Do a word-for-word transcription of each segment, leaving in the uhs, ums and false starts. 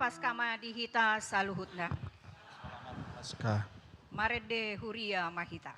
Paska ma di hita saluhutna. Paska. Marende huria ma hita.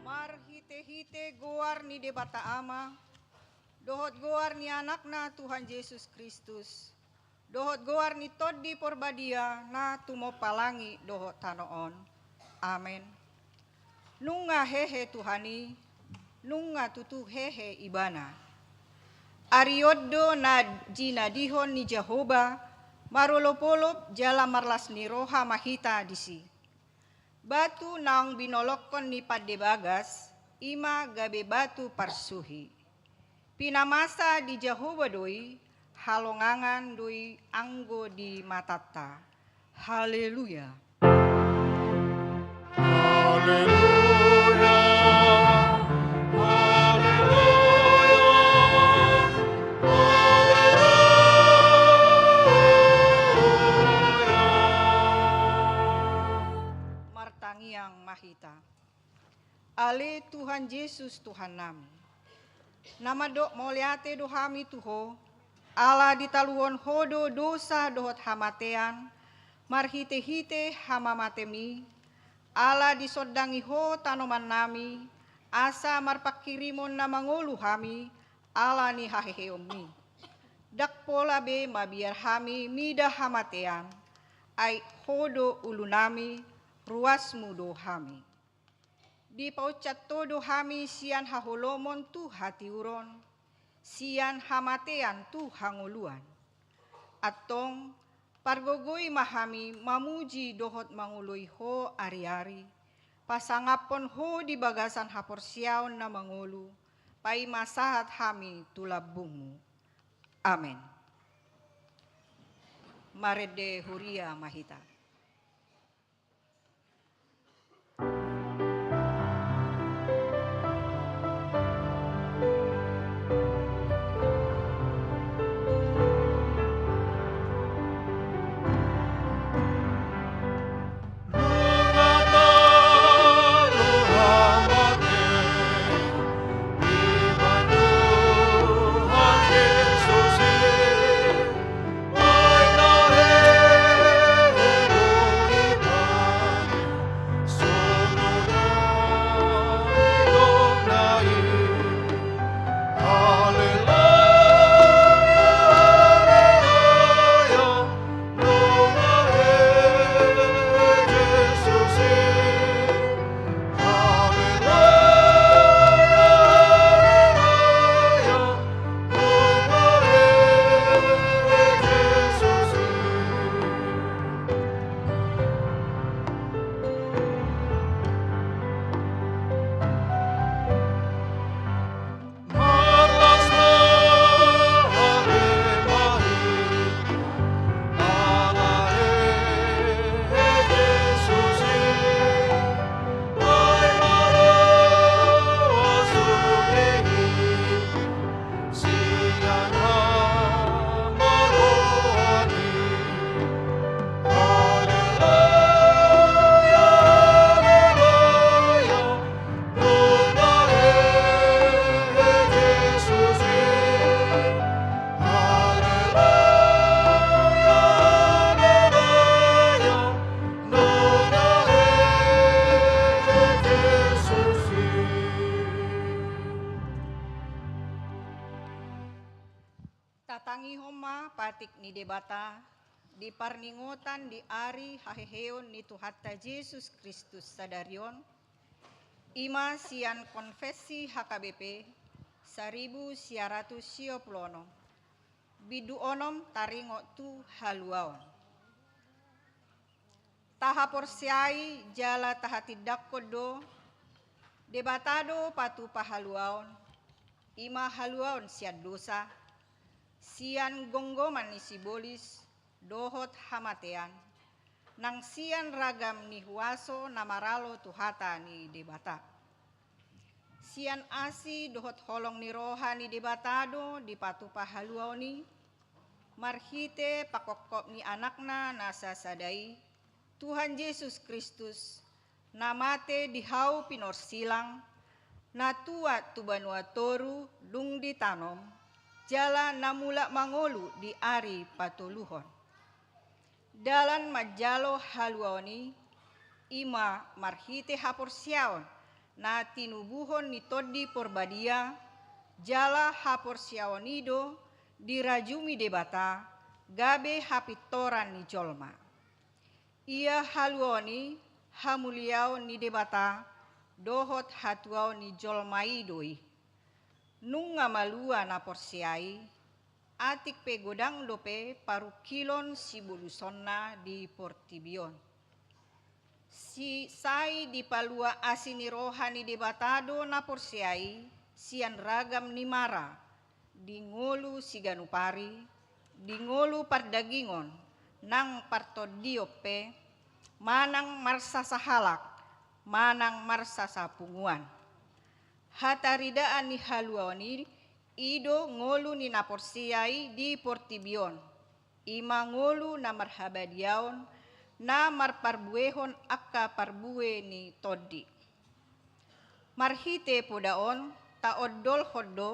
Marhitehite goar ni Debata Ama, dohot goar ni Anakna Tuhan Jesus Kristus, dohot goar ni Tondi Porbadia na tumompa langit dohot tano on. Amen. Nunga hehe Tuhan i, nunga tutu hehe Ibana. Ari on do na jinadihon ni Jahowa, marolopolop jala marlas ni roha ma hita disi. Batu naung binolongkon ni pande bagas, i ma gabe batu parsuhi. Pinamasa di Jahowa do i, halongangan do i anggo di matanta. Haleluya. Haleluya. Haleluya. Haleluya. Martangiang ma hita. Ale Tuhan Jesus, Tuhannami, na mandok mauliate do hami tu Ho, ala ditaluhon Ho do dosa dohot hamatean, marhitehite hamamatem i, ala disondangi Ho tanomannami, asa marpangkirimon na mangolu hami, ala ni haheheonmi. Ndang pola be mabiar hami mida hamatean, ai Ho do ulunami, ruasmu do hami. Dipaunsat Ho do hami sian haholomon tu hatiuron, sian hamatean tu hangoluan. Antong, pargogoi ma hami mamuji dohot mangoloi Ho ariari, pasangaphon Ho di bagasan haporseaon na mangolu, paima sahat hami tu lambungmu. Amen. Marende huria ma hita. Tatangihon ma patik ni Debata di parningotan di ari haheheon ni Tuhanta Jesus Kristus sadari on, i ma sian Konfessi H K B P saribu sia ratus sia pulu onom, bindu onom taringot tu haluaon. Tahaporseai jala tahatindangkon do, Debata do patupa haluaon, i ma haluaon sian dosa, sian gomgoman ni sibolis, dohot hamatean, nang sian ragam ni huaso na maralo tu hata ni Debata. Sian asi dohot holong ni roha ni Debata do dipatupa haluaon i, marhite pangkophop ni Anakna na sasada i, Tuhan Jesus Kristus, na mate di hau pinorsilang, na tuat tu banua toru dung ditanom, jala na mulak mangolu di ari patoluhon. Dalan manjalo haluaon i, i ma marhite haporseaon na tinubuhon ni Tondi Porbadia, jala haporseaon i do dirajumi Debata gabe hapintoran ni jolma. Ia haluaon i hamuliaon ni Debata dohot hatuaon ni jolma i do i. Nunga malua na porsea i, atik pe godang dope parungkilon sibolusonna di portibi on. Si sai dipalua asi ni roha ni Debata do na porsea i sian ragam ni mara, di ngolu siganup ari, di ngolu pardagingon, nang partondion pe, manang marsasahalak, manang marsasapunguan. Hataridaan ni haluaon i, i do ngolu ni na porsea i di portibi on, i ma ngolu na marhabadiaon, na marparbuehon angka parbue ni tondi. Marhite poda on taondolhon do,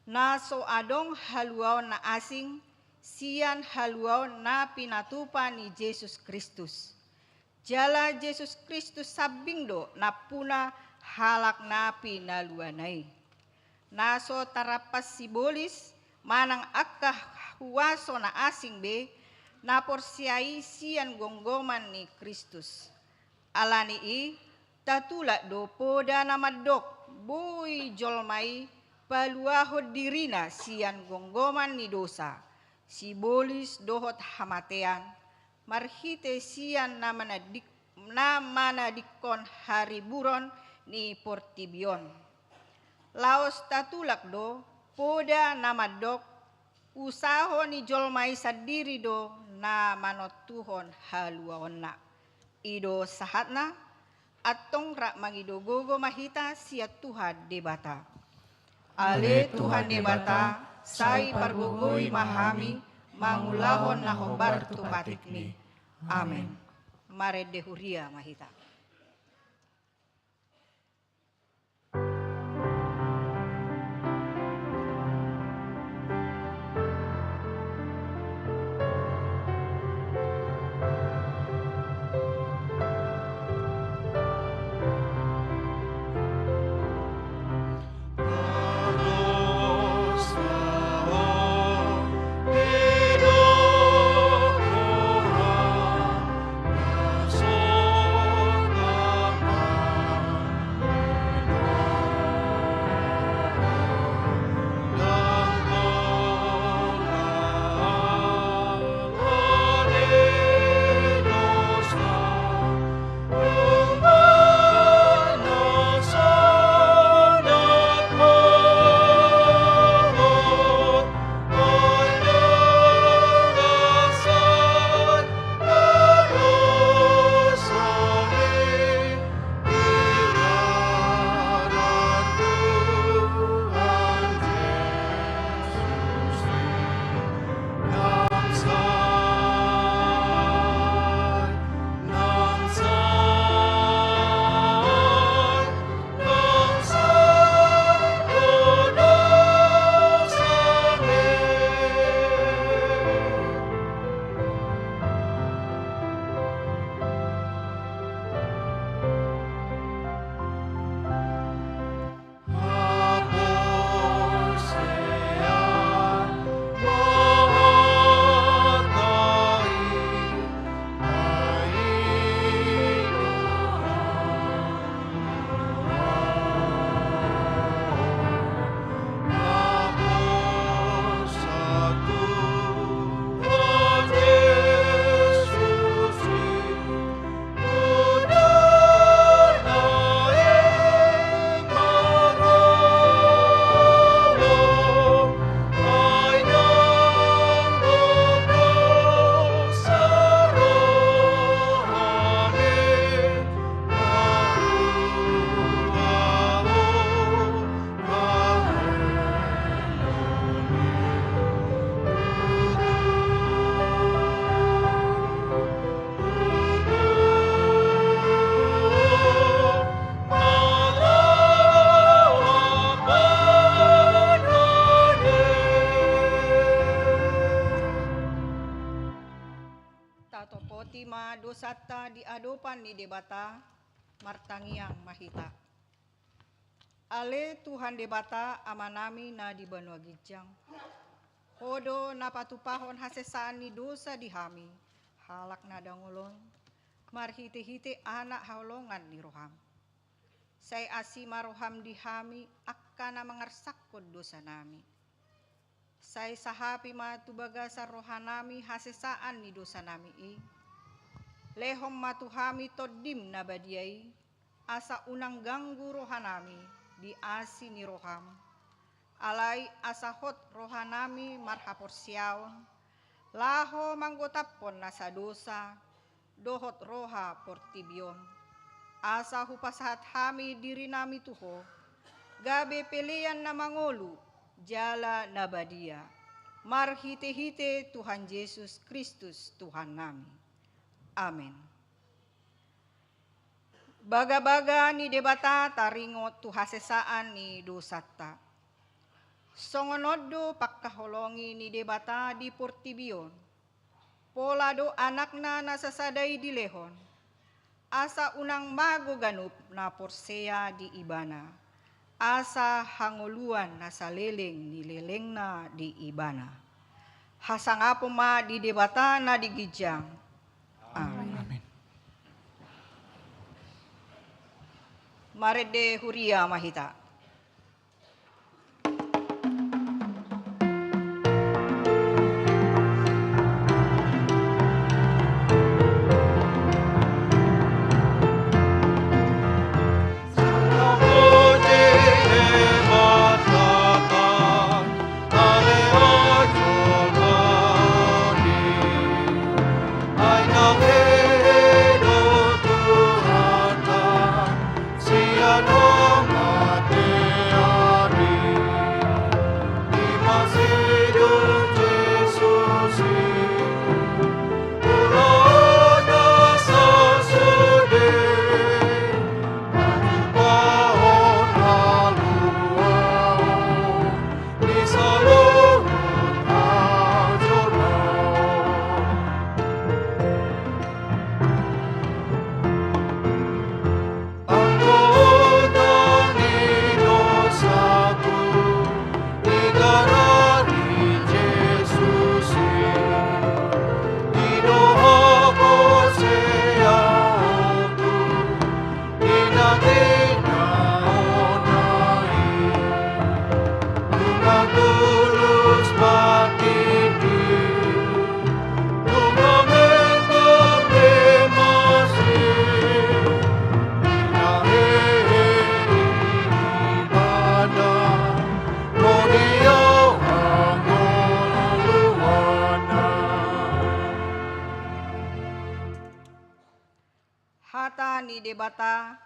na so adong haluaon na asing sian haluaon na pinatupa ni Jesus Kristus. Jala Jesus Kristus sambing do nampuna halak na pinaluana i. Na so tarampas sibolis manang angka huaso na asing be, na porsea i sian gomgoman ni Kristus. Alani i, tatulak do poda na mandok, boi jolma i paluahon dirina sian gomgoman ni dosa, sibolis dohot hamatean, marhite sian na manadik-, na manadingkon hariburon ni portibi on. Laos tatulak do poda na mandok, usaho ni jolma i sandiri do na manontuhon haluaonna. I do sahatna. Antong rap mangido gogo ma hita sian Tuhan Debata. Ale Tuhan Debata, sai pargogoi ma hami mangulahon na hombar tu patikmi. Amen. Marende huria ma hita. Tatopoti ma dosanta di adopan ni Debata, martangiang ma hita. Ale Tuhan Debata Amanami na di banua ginjang, Ho do na patupahon hasesaan ni dosa di hami, halak na dangol on, marhite-hite Anak haholongan ni roham. Sai asi ma roham di hami angka na mangarsakkon dosanami. Sai sahapi ma tu bagasan rohanami hasesaan ni dosanami i. Lehon ma tu hami Tondim na badia i, asa unang ganggu rohanami di asi ni roham. Alai asa hot rohanami marhaporseaon, laho manggotaphon nasa dosa, dohot roha portibi on. Asa hupasahat hami dirinami tu Ho, gabe pelean na mangolu, jala na badia. Marhite-hite Tuhan Jesus Kristus Tuhannami. Amen. Bagabaga ni Debata taringot tu hasesaan ni dosanta. Songon on do pangkaholongi ni Debata di portibi on. Pola do Anakna na sasada i dilehon, asa unang mago ganup na porsea di Ibana, asa hangoluan na saleleng ni lelengna di Ibana. Hasangapon ma di Debata na di ginjang. Amen. Amen. Marende huria ma hita. Hata ni Debata,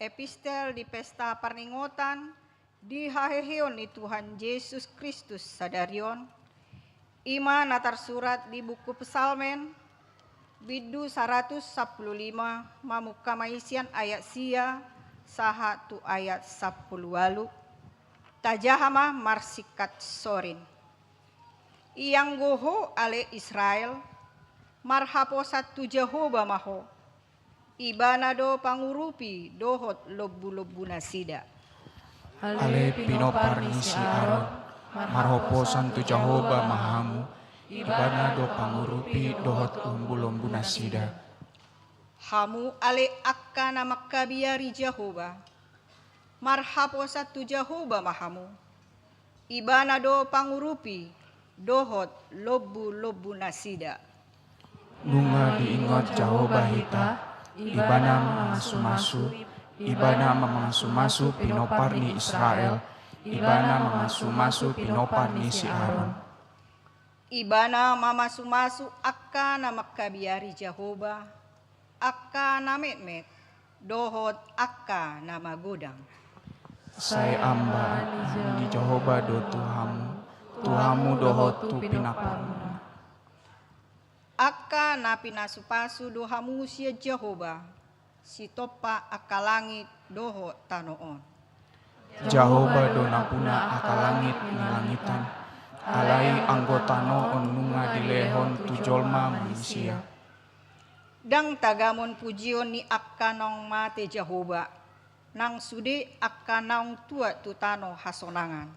epistel di pesta parningotan di haheheon ni Tuhan Jesus Kristus sadari on, i ma na tarsurat di buku Psalmen, bindu saratus sampulu lima, mamungka ma i sian ayat sia sahat tu ayat sampulu ualu. Tajaha ma marsingkat sorin. Ianggo ho ale Israel, marhaposan tu Jahowa ma ho. Ibana do pangurupi dohot lombu-lombu nasida. Ale pinompar ni si Aron, marhaposan tu Jahowa ma hamu. Ibana do pangurupi dohot lombu-lombu nasida. Hamu ale angka na mangkabiari Jahowa, marhaposan tu Jahowa ma hamu. Ibana do pangurupi dohot lombu-lombu nasida. Nunga diingot Jahowa hita, Ibana mamasu-masu, Ibana mamasu-masu pinompar ni Israel, Ibana mamasu-masu pinompar ni si Aron. Ibana mamasu-masu angka na mangkabiari Jahowa, angka na metmet, dohot angka na magodang. Sai ambaan ni Jahowa do tu hamu, tu hamu dohot tu pinamparmuna. Angka na pinasu-pasu do hamu sian Jahowa, sitompa angka langit dohot tano on. Jahowa do nampuna angka langit ni langitan, alai anggo tano on nunga dilehon tu jolma manisia. Ndang tagamon pujion ni angka naung mate Jahowa, nang sude angka naung tuat tu tano hasonangan.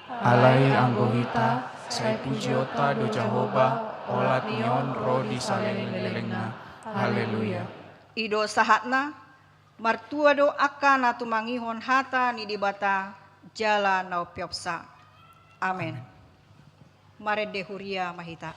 Alai anggo hita, sai pujionta do Jahowa, olat ni on ro di saleleng-lelengna. Haleluya. I do sahatna, martua do angka na tumangihon hata ni Debata jala na umpeopsa. Amen. Amen. Marende huria ma hita.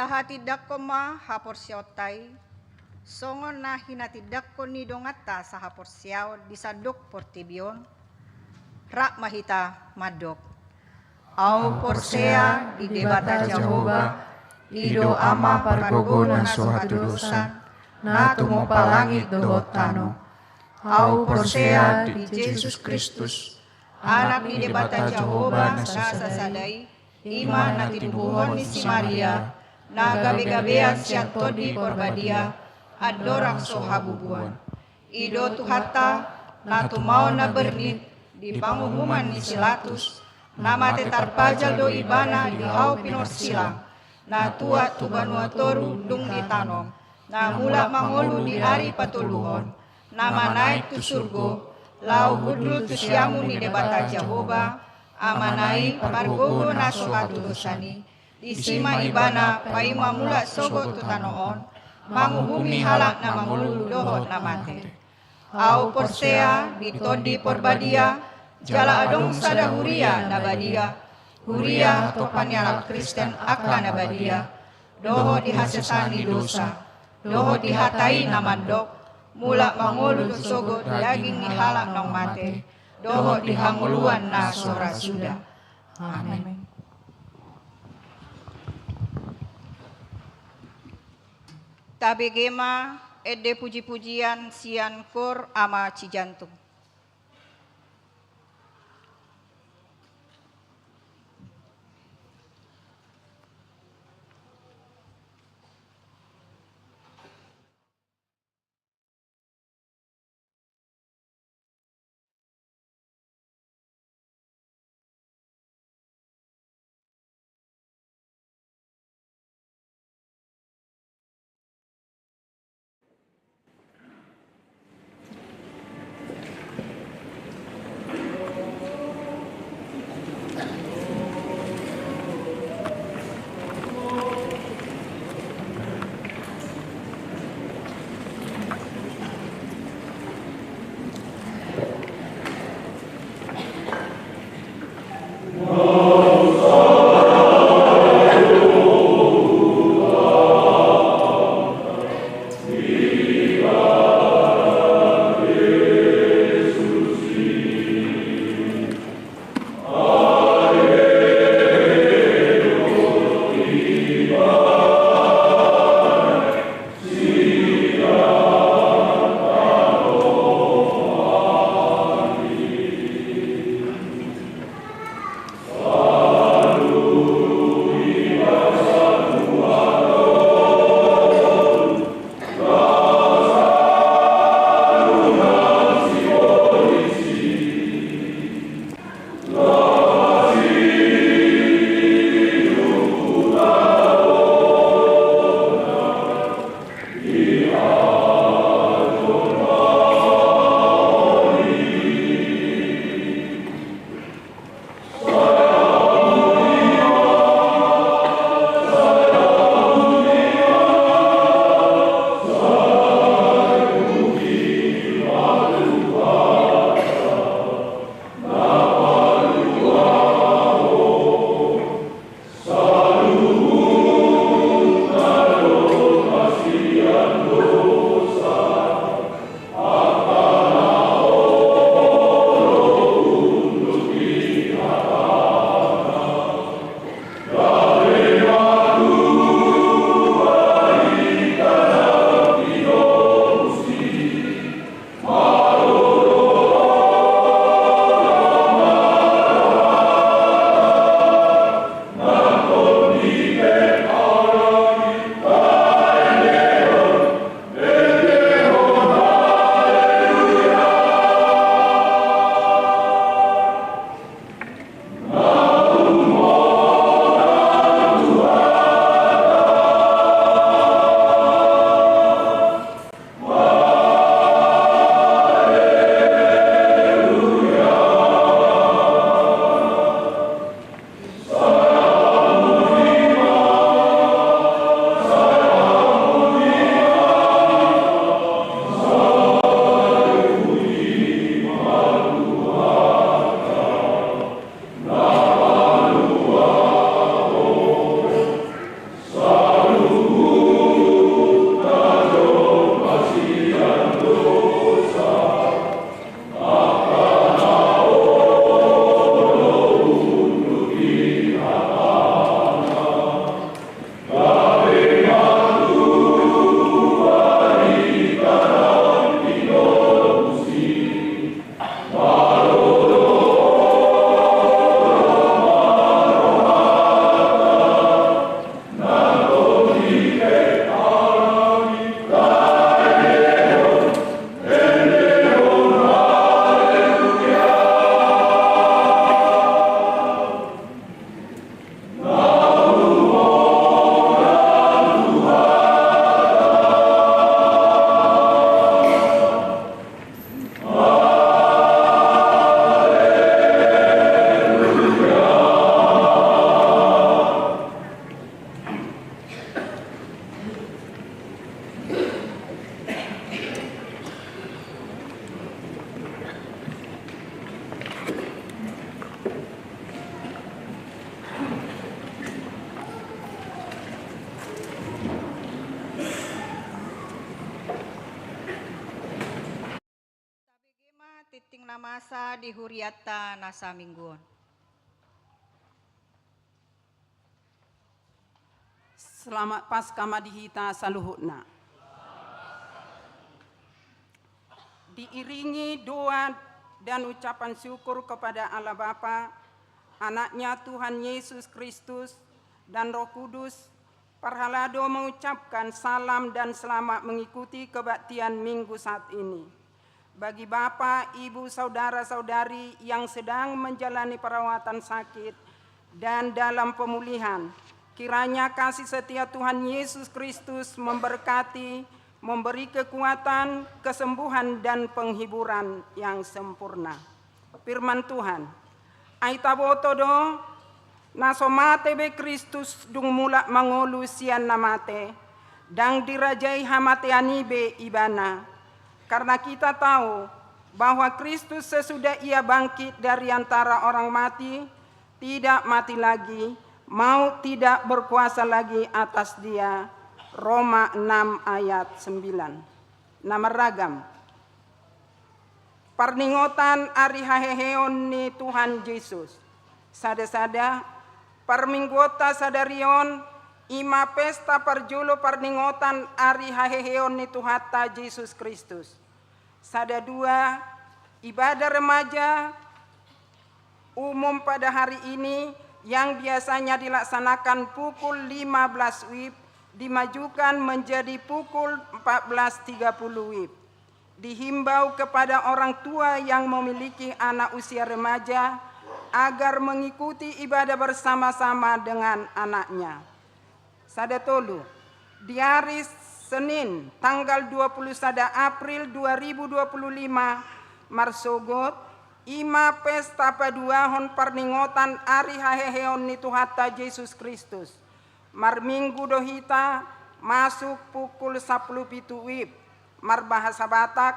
Tahatindangkon ma haporseaonta i, songon na hinatindangkon ni donganta sahaporseaon di sandok portibi on. Rap ma hita mandok. Ahu porsea di Debata Jahowa, i do Ama pargogo na so hatudosan, na tumompa langit dohot tano. Ahu porsea di Jesus Kristus, Anak ni Debata Jahowa na sasada i, i ma na tinubuhon ni si Maria, na gabegabean sian Tondi Porbadia, andorang so habubuan. I do Tuhanta, na tumaon na bernit di panguhuman ni si Latus, na mate tarpajal do ibana di hau pinorsilang, na tuat tu banua toru dung ditanom, na mulak mangolu di ari patoluhon, na manaek tu surgo, laho hundul tu siamun ni Debata Jahowa, Amana i pargogo na so hatudosan i, disi ma ibana paima mulak sogot tu tano on, manguhumi halak na mangolu dohot na mate. Ahu porsea di Tondi Porbadia, jala adong sada huria na badia, huria hatompa ni halak Kristen angka na badia, dohot di hasesaan ni dosa, dohot di hata i na mandok, mulak mangolu tu sogot daging ni halak naung mate, dohot di hangoluan na so ra suda. Amen. Tabege ma ende pujipujian sian Kor Ama Cijantung. Masa di huriatta na saminggu on. Selamat Paskah ma di hita saluhutna. Diiringi doa dan ucapan syukur kepada Allah Bapa, Anaknya Tuhan Yesus Kristus, dan Roh Kudus, parhalado mengucapkan salam dan selamat mengikuti kebaktian Minggu saat ini. Bagi Bapak, Ibu, Saudara-saudari yang sedang menjalani perawatan sakit dan dalam pemulihan, kiranya kasih setia Tuhan Yesus Kristus memberkati, memberi kekuatan, kesembuhan, dan penghiburan yang sempurna. Firman Tuhan. Ai taboto do, na so mate be Kristus dung mulak mangolu sian na mate, ndang dirajai hamatean i be Ibana. Karena kita tahu bahwa Kristus sesudah Ia bangkit dari antara orang mati, tidak mati lagi, maut tidak berkuasa lagi atas Dia. Roma enam ayat sembilan. Na marragam. Parningotan ari haheheon ni Tuhan Jesus. Sada-sada, parmingguonta sadari on, i ma pesta parjolo parningotan ari haheheon ni Tuhanta Jesus Kristus. Sada dua, ibadah remaja umum pada hari ini yang biasanya dilaksanakan pukul lima belas wib dimajukan menjadi pukul empat belas tiga puluh wib. Dihimbau kepada orang tua yang memiliki anak usia remaja agar mengikuti ibadah bersama-sama dengan anaknya. Sada tolu. Di ari Senin, tanggal dua puluh sada April dua ribu dua puluh lima, marsogot, i ma pesta paduahon parningotan ari haheheon ni Tuhanta Jesus Kristus. Marminggu do hita, masuk pukul sampulu pitu wib, marbahasa Batak,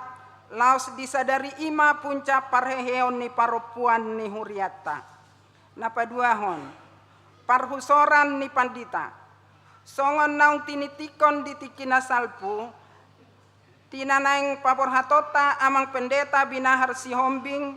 laos disadari i ma puncak parheheon ni parompuan ni huriatta. Na paduahon, parhusoran ni pandita. Songon naung tinitikkon di tingki na salpu, di na naeng paborhatonta Amang Pendeta Binahar Sihombing,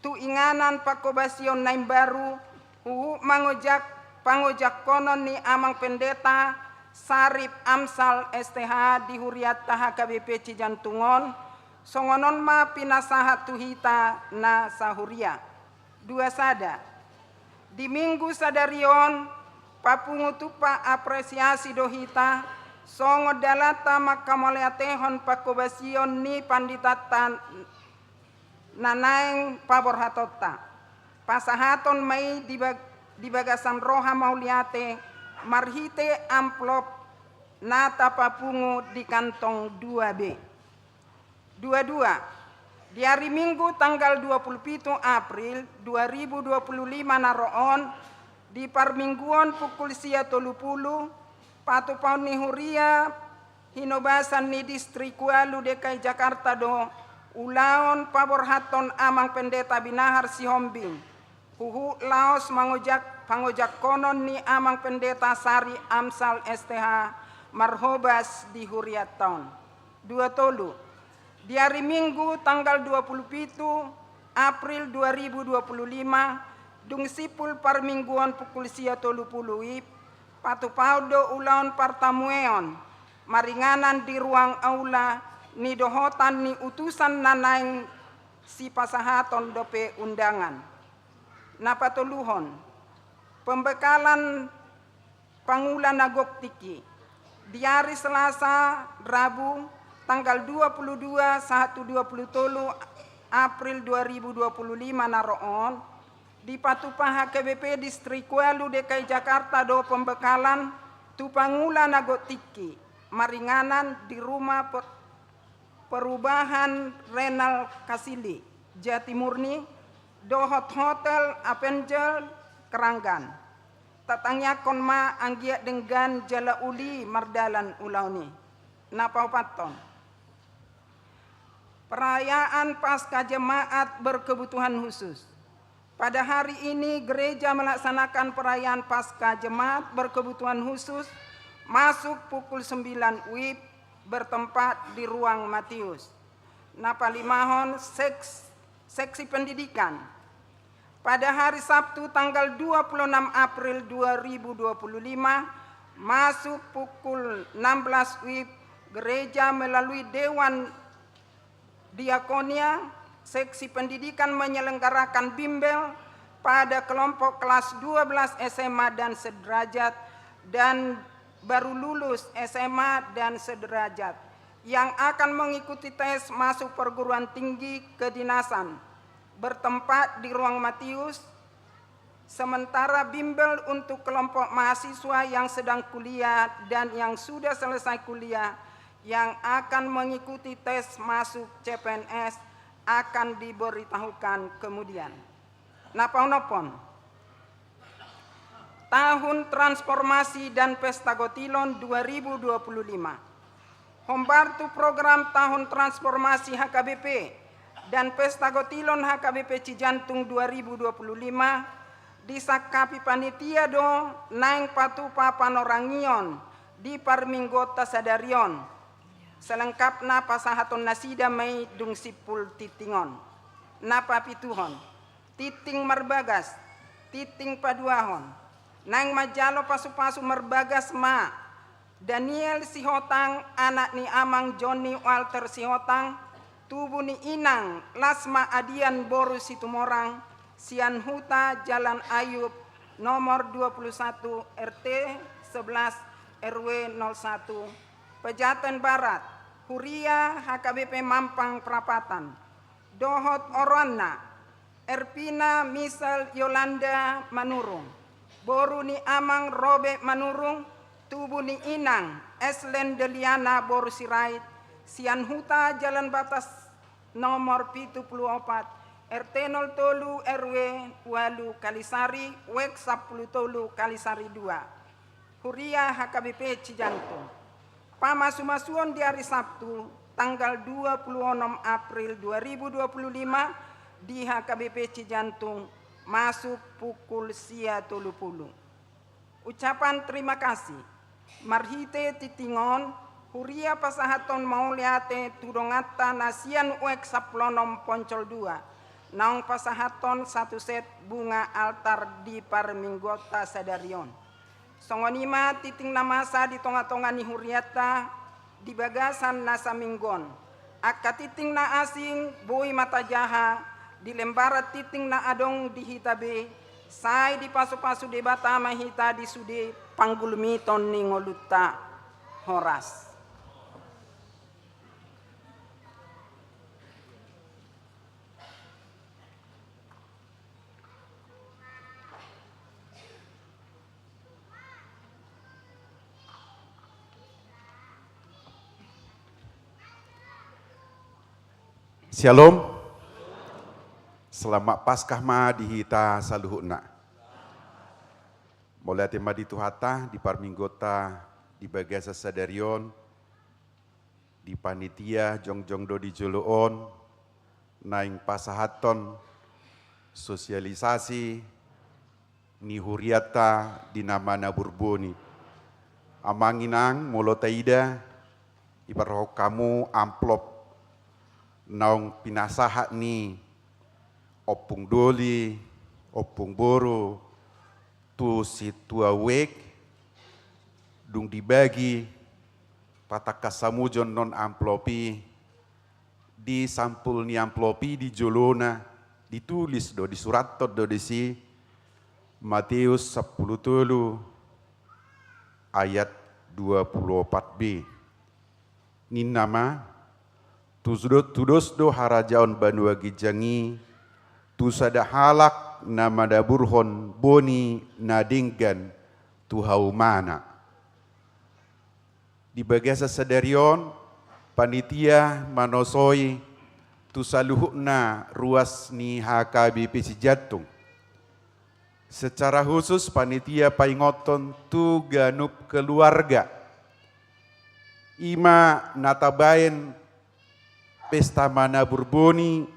tu inganan pangkobasion na imbaru, huhut mangojak, pangojakkonon ni Amang Pendeta Sarip Amsal S T H di huriatta H K B P Cijantung on, songon on ma pinasahat tu hita na sahuria. Dua sada. Di Minggu sadari on, papungu tumpak apresiasi do hita, songon dalanta mangkamauliatehon pangkobasion ni panditanta na naeng paborhatonta. Pasahaton ma i di bag-, di bagasan roha mauliate marhite amplop na tapapungu di kantong dua B. Dua dua. Di ari Minggu tanggal dua puluh pitu April dua ribu dua puluh lima na ro on, di parmingguon pukul sia tolu pulu, patupaon ni huria hinobasan ni Distrik Ualu D K I Jakarta do ulaon paborhathon Amang Pendeta Binahar Sihombing, huhut laos mangojak, pangojakkonon ni Amang Pendeta Sarip Amsal S T H marhobas di huriatta on. Dua tolu. Di ari Minggu tanggal dua puluh pitu April dua ribu dua puluh lima, dung simpul parmingguon pukul sia tolu pulu wib, patupaon do ulaon partamueon maringanan di ruang aula ni dohotan ni utusan na naeng sipasahaton dope undangan. Na patoluhon, pembekalan pangula na gok tingki. Di ari Selasa, Rabu, tanggal dua puluh dua sahat tu dua puluh tolu April dua ribu dua puluh lima na ro on, dipatupa H K B P Distrik Ualu D K I Jakarta do pembekalan tu pangula na gok tingki maringanan di rumah pe-, perubahan Renal Kasili, Jatimurni, dohot Hotel Avenue Keranggan. Tatangiangkon ma anggiat denggan jala uli mardalan ulaon i. Na paopathon. Perayaan Paskah Jemaat berkebutuhan khusus. Pada hari ini, gereja melaksanakan perayaan Paskah Jemaat berkebutuhan khusus masuk pukul sembilan wib, bertempat di Ruang Matius. Na palimahon, seks-, seksi pendidikan. Pada hari Sabtu tanggal dua puluh enam April dua ribu dua puluh lima, masuk pukul enam belas W I B, gereja melalui Dewan Diakonia, seksi pendidikan menyelenggarakan bimbel pada kelompok kelas dua belas S M A dan sederajat dan baru lulus S M A dan sederajat yang akan mengikuti tes masuk perguruan tinggi kedinasan bertempat di Ruang Matius, sementara bimbel untuk kelompok mahasiswa yang sedang kuliah dan yang sudah selesai kuliah yang akan mengikuti tes masuk C P N S akan diberitahukan kemudian. Na paonomhon, Tahun Transformasi dan Pesta Gotilon dua ribu dua puluh lima. Hombar tu program Tahun Transformasi H K B P dan Pesta Gotilon H K B P Cijantung dua ribu dua puluh lima, disangkapi panitia do naeng patupa panorangion di parmingguonta sadari on. Selengkapna pasahaton nasida ma i dung simpul tingting on. Na papituhon, tingting marbagas, tingting paduahon. Naeng manjalo pasupasu marbagas ma Daniel Sihotang, anak ni Amang Joni Walter Sihotang, tubu ni Inang Lasma Adian boru Situmorang, sian Huta Jalan Ayub, nomor dua puluh satu, R T sebelas, R W nol satu, Pejaten Barat, Huria H K B P Mampang Prapatan. Dohot oroanna, Erpina Misal Yolanda Manurung, boru ni Amang Robek Manurung, tubu ni Inang Eslen Deliana boru Sirait, sian Huta Jalan Batas nomor pitu pulu opat, R T nol tolu, R W ualu Kalisari, W E K sampulu tolu Kalisari dua. Huria H K B P Cijantung. Pamasumasuon di ari Sabtu, tanggal dua pulu onom April dua ribu dua pulu lima, di H K B P Cijantung, masuk pukul sia tolu pulu. Ucapan terima kasih. Marhite tingting on, huria pasahathon mauliate tu donganta na sian W E K sampulu onom Poncol dua, naung pasahathon satu set bunga altar di parmingguonta sadari on. Songon i ma tingting na masa di tongatonga ni hurianta di bagasan na saminggu on. Angka tingting na asing boi ma tajaha di lembaran tingting na adong di hita be, sai dipasupasu Debata ma hita di sude panggulmiton ni ngolunta. Horas. Syalom. Selamat Paskah ma di hita saluhutna. Mauliate ma di Tuhanta, di parmingguonta di bagasan sadari on, di panitia jongjong do di jolo on, naeng pasahathon sosialisasi ni hurianta di na manaburboni. Amang inang, molo taida, diparrohahon hamu amplop naung pinasahat ni ompung doli, ompung boru, tu sintua W E K, dung dibagi, patangkas hamu jo annon amplop i, di sampul ni amplop i di jolona, ditulis do, disurathon do disi, Mateus sampulu tolu ayat dua pulu opat B. Ninna ma, tudos, tudos do harajaon banua ginjang i, tu sada halak na manaburhon boni na denggan tu haumana. Di bagasan sadari on, panitia manosoi tu saluhutna ruas ni H K B P Sijantung. Secara khusus panitia paingothon tu ganup keluarga. I ma na tabaen pesta manaburboni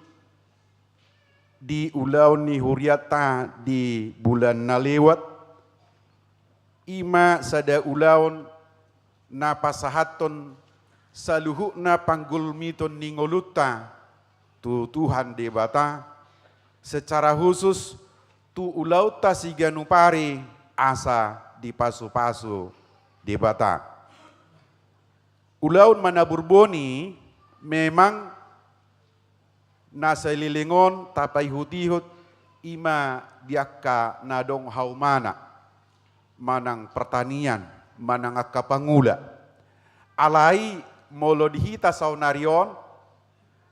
di ulaon ni hurianta di bulan na lewat, i ma sada ulaon na pasahathon Saluhutna panggulmiton ni ngolunta tu Tuhan Debata, secara khusus tu ulaonta siganup ari asa dipasupasu Debata. Ulaon manabur boni memang na saleleng on tapaihutihut i ma di angka na adong haumana, manang pertanian, manang angka pangula. Alai molo di hita saonari on,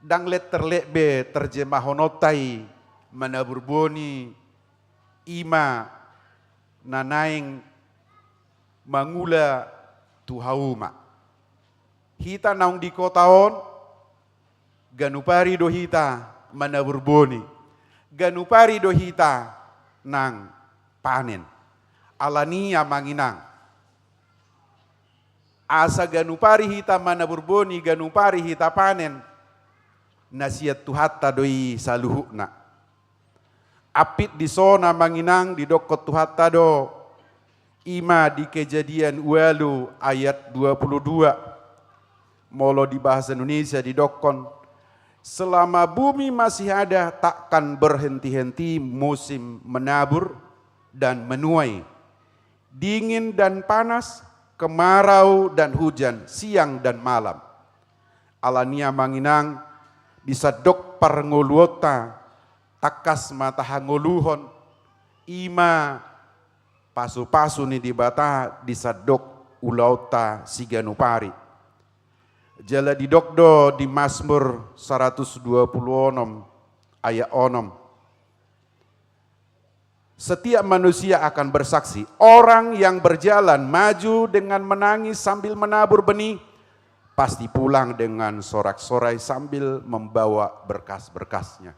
ndang let terlek be terjemahononta i manabur boni i ma na naeng mangula tu hauma. Hita naung di kota on, ganup ari do hita manabur boni, ganup ari do hita nang panen. Alani i amang inang, asa ganup ari hita manabur boni, ganup ari hita panen, na sian Tuhanta do i saluhutna. Apit dison amang inang didokkon Tuhanta do, i ma di Kejadian ualu ayat dua puluh dua. Molo di bahasa Indonesia didokkon, selama bumi masih ada takkan berhenti-henti musim menabur dan menuai, dingin dan panas, kemarau dan hujan, siang dan malam. Alani i amang inang, di sandok parngoluonta, tangkas ma tahangoluhon i ma pasupasu ni Debata di sandok ulaonta siganup ari. Jala didok do di Mazmur saratus dua puluh onom ayat onom. Setiap manusia akan bersaksi. Orang yang berjalan maju dengan menangis sambil menabur benih, pasti pulang dengan sorak-sorai sambil membawa berkas-berkasnya.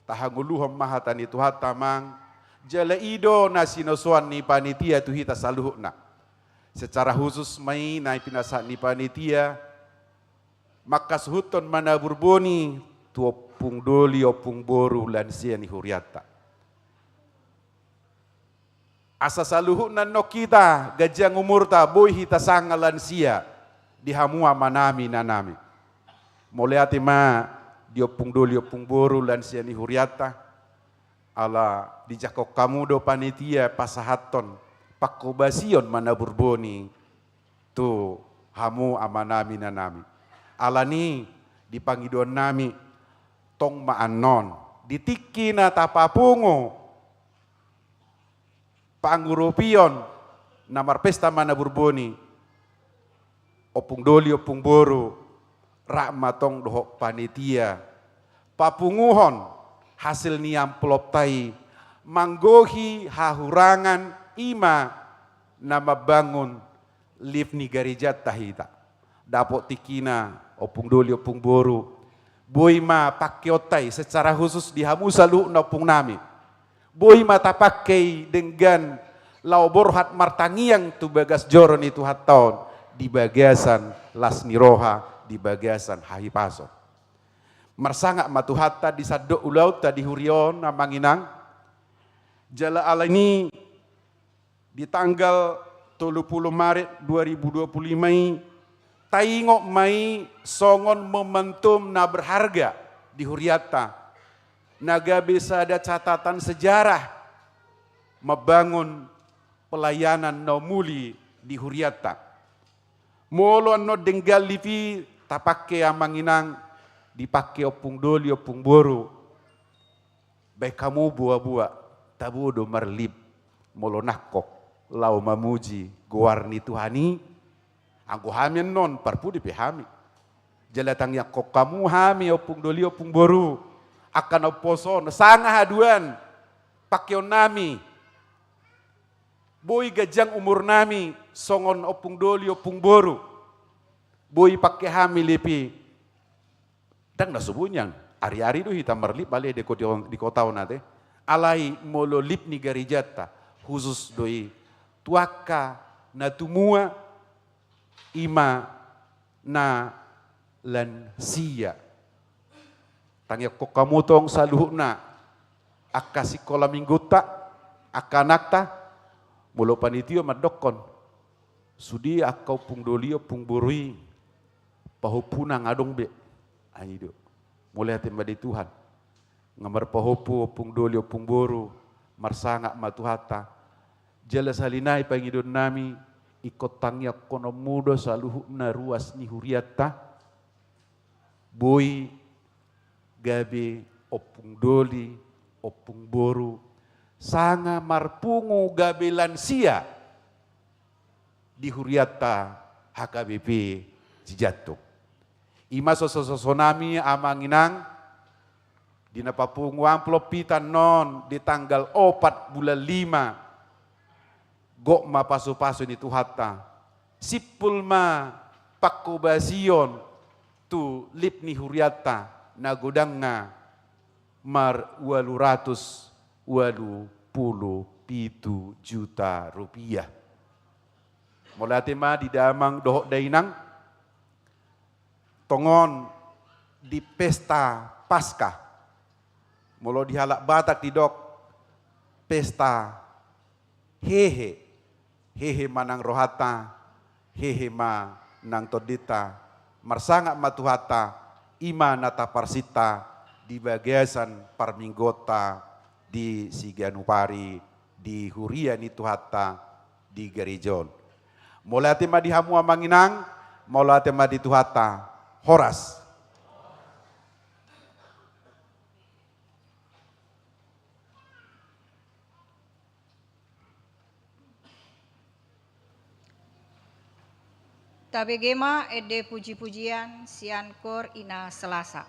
Tahangoluhon ma hata ni Tuhanta amang, jala i do na sinosoan ni panitia tu hita saluhutna. Secara khusus ma i na pinasahat ni panitia, mangkasuhuthon manabur boni tu ompung doli, ompung boru, lansia ni hurianta. Asa saluhutna annon hita ganjang umurta, boi hita sanga lansia di hamu amanami inanami. Mauliate ma di ompung doli, ompung boru, lansia ni hurianta. Ala dijangkon hamu do panitia pasahathon panghobasion manabur boni tu hamu amanami inanami. Alani i di pangidoannami, tong ma annon di tingki na tapapungu pangurupion na marpesta manabur boni, ompung doli, ompung boru, rap ma tong dohot panitia papunguhon hasil ni amplopta i, manggohi hahurangan i ma na mambangun lift ni garejanta hita. Dapot tingkina, ompung doli, ompung boru, boi ma pangkeonta i secara khusus di hamu saluhutna ompungnami. Boi ma tapangke i denggan laho borhat martangiang tu bagas joro ni Tuhanta on di bagasan las ni roha, di bagasan hahipason. Marsangap ma Tuhanta di sandok ulaonta di huria on amang inang. Jala alani i di tanggal tolu puluh Maret dua ribu dua puluh lima i, taingot ma i songon momentum na berharga di hurianta, na gabe sada catatan sejarah mambangun pelayanan na umuli di hurianta. Molo annon denggan lift i tapangke amang inang, dipangke ompung doli, ompung boru, baen hamu boaboa, tabo do marlift molo nangkok laho mamuji goar ni Tuhan i. Anggo hami annon parpudi pe hami. Jala tangiangkon hamu hami ompung doli, ompung boru, angka na umposo on, sanga haduan pangkeonnami. Boi ganjang umurnami songon ompung doli, ompung boru. Boi pangke hami lift i. Ndang na so boi nian, ariari do hita marlift bale di ko-, di kota on ate. Alai molo lift ni garejanta, khusus do i tu angka na tumua, i ma na lansia. Tangiangkon hamu tong saluhutna, angka sikola minggunta, angka anakta, molo panitia mandokkon, sude angka ompung doli, ompung boru i pahompuna nga adong be. Ai do. Mauliate ma di Tuhan. Nga marpahompu ompung doli, ompung boru, marsangap ma Tuhanta. Jala sahali nai pangidoannami, ingkon tangiangkononmu do saluhutna ruas ni hurianta. Boi gabe ompung doli, ompung boru, sanga marpungu gabe lansia di hurianta H K B P Cijantung. I ma so, so, so, sonami amang inang, di na papungu amplop hita annon di tanggal opat bulan lima, gok ma pasupasu ni Tuhanta, simpul ma pangkobasion tu lip ni hurianta na godangna mar ualu ratus ualu pulu pitu juta rupiah. Mauliate ma di damang dohot dainang, tongon di pesta Paskah. Molo di halak Batak didok pesta hehe, hehe ma nang rohanta, hehe ma nang tondinta, marsangap ma Tuhanta, i ma na taparsinta di bagasan parmingguonta di siganup ari di huria ni Tuhanta di gareja on. Mauliate ma di hamu amang inang, mauliate ma di Tuhanta, horas. Tabege ma ende puji-pujian sian Kor Ina Selasa.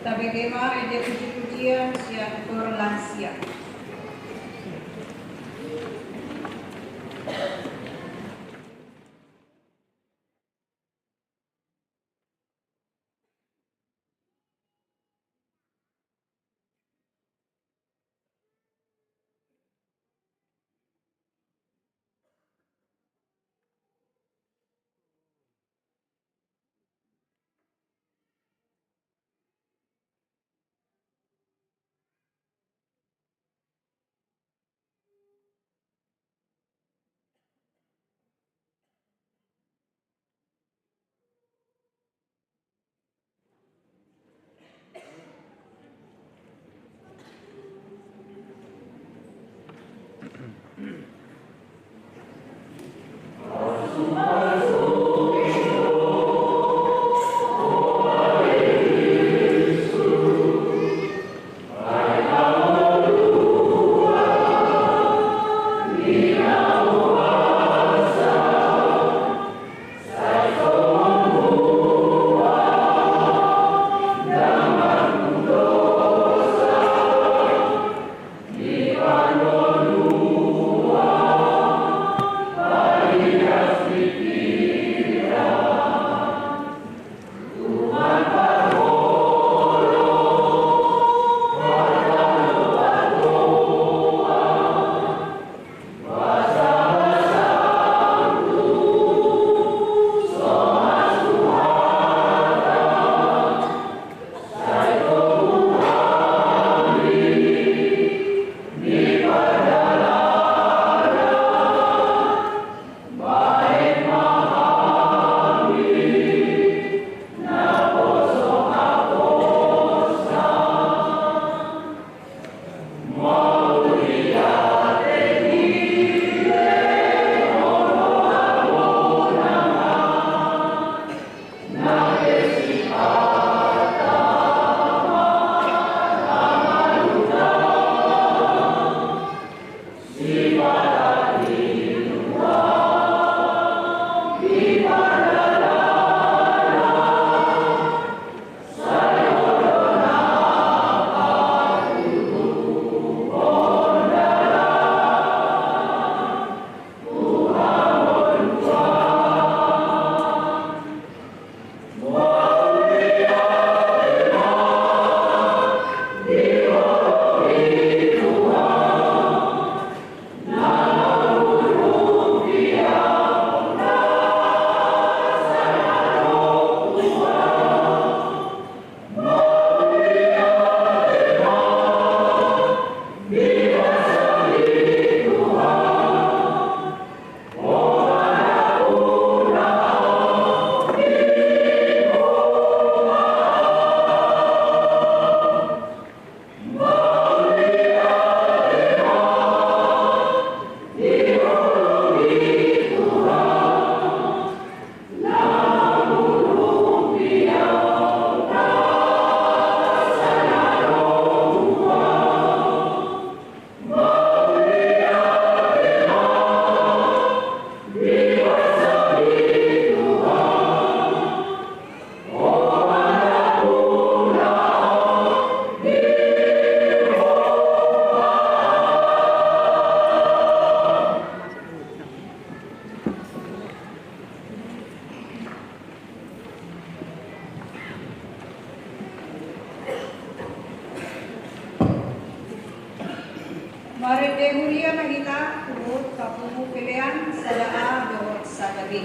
Tabege ma ende pujipujian sian Koor Lansia. Marende huria ma hita tu pungu pelean sada A dohot sada B.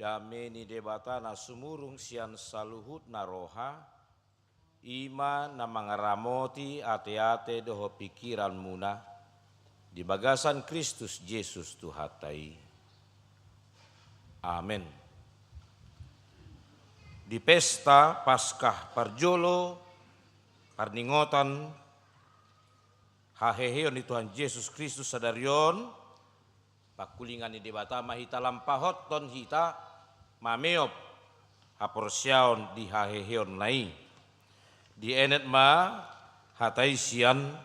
Dame ni Debata na sumurung sian saluhutna roha, i ma na mangaramoti ateate dohot pingkiranmuna di bagasan Kristus Jesus Tuhanta i. Amen. Di pesta Paskah parjolo, parningotan haheheon ni Tuhan Jesus Kristus sadari on, pangkulingan ni Debata ma hita lampahothon hita mameop haporseaon di haheheonna i. Dienet ma hata i sian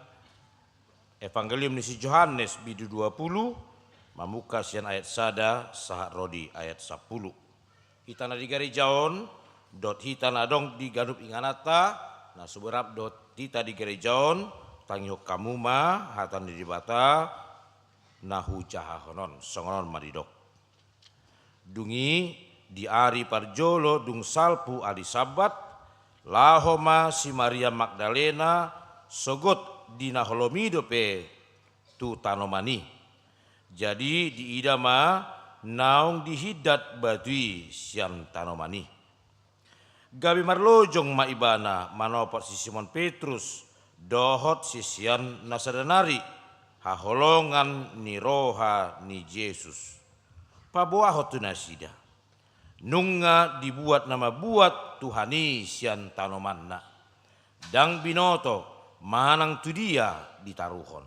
Evangelium ni si Johannes bindu dua pulu, mamungka sian ayat sada sahat ro di ayat sampulu. Hita na di gareja on, dohot hita na adong di ganup ingananta, na so rap dohot hita di gareja on, tangihon hamu ma hata ni Debata na hujahahon on, songon on ma didok. Dung i, di ari parjolo dung salpu ari Sabbat, laho ma si Maria Magdalena, sogot di na holom i dope tu tanoman i. Jadi diida ma naung dihindat batu i sian tanoman i. Gabe marlojong ma ibana manopot si Simon Petrus dohot sisean na sada nari, haholongan ni roha ni Jesus. Paboahon tu nasida, nunga dibuat na mambuat Tuhan i sian tanomanna. Ndang binoto manang tu dia ditaruhon.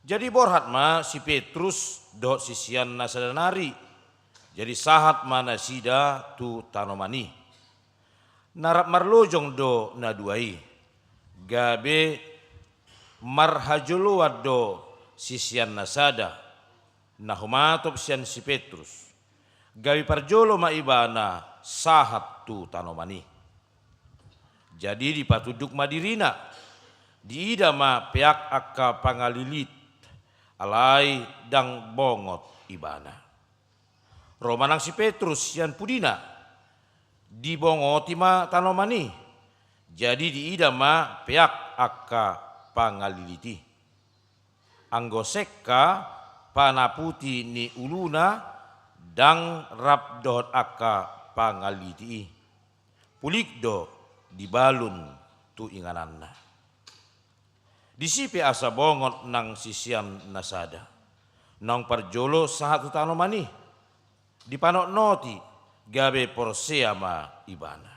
Jadi borhat ma si Petrus dohot sisean na sada nari. Jadi sahat ma nasida tu tanoman i. Na rap marlojong do na dua i. Gabe marhajoloan do sisean na sada, na humatop sian si Petrus. Gabe parjolo ma ibana sahat tu tanoman i. Jadi dipatunduk ma dirina, diida ma peak angka pangalilit, alai ndang bongot ibana. Ro ma nang si Petrus sian pudina, dibongoti ma tanoman i. Jadi diida ma peak angka pangalilit i. Anggo sengka panaputi ni uluna ndang rap dohot angka pangalilit i. Pulik do dibalun tu ingananna. Disi pe asa bongot nang sisean na sada, naung parjolo sahat tu tanoman i. Dipanotnoti, gabe porsea ma ibana.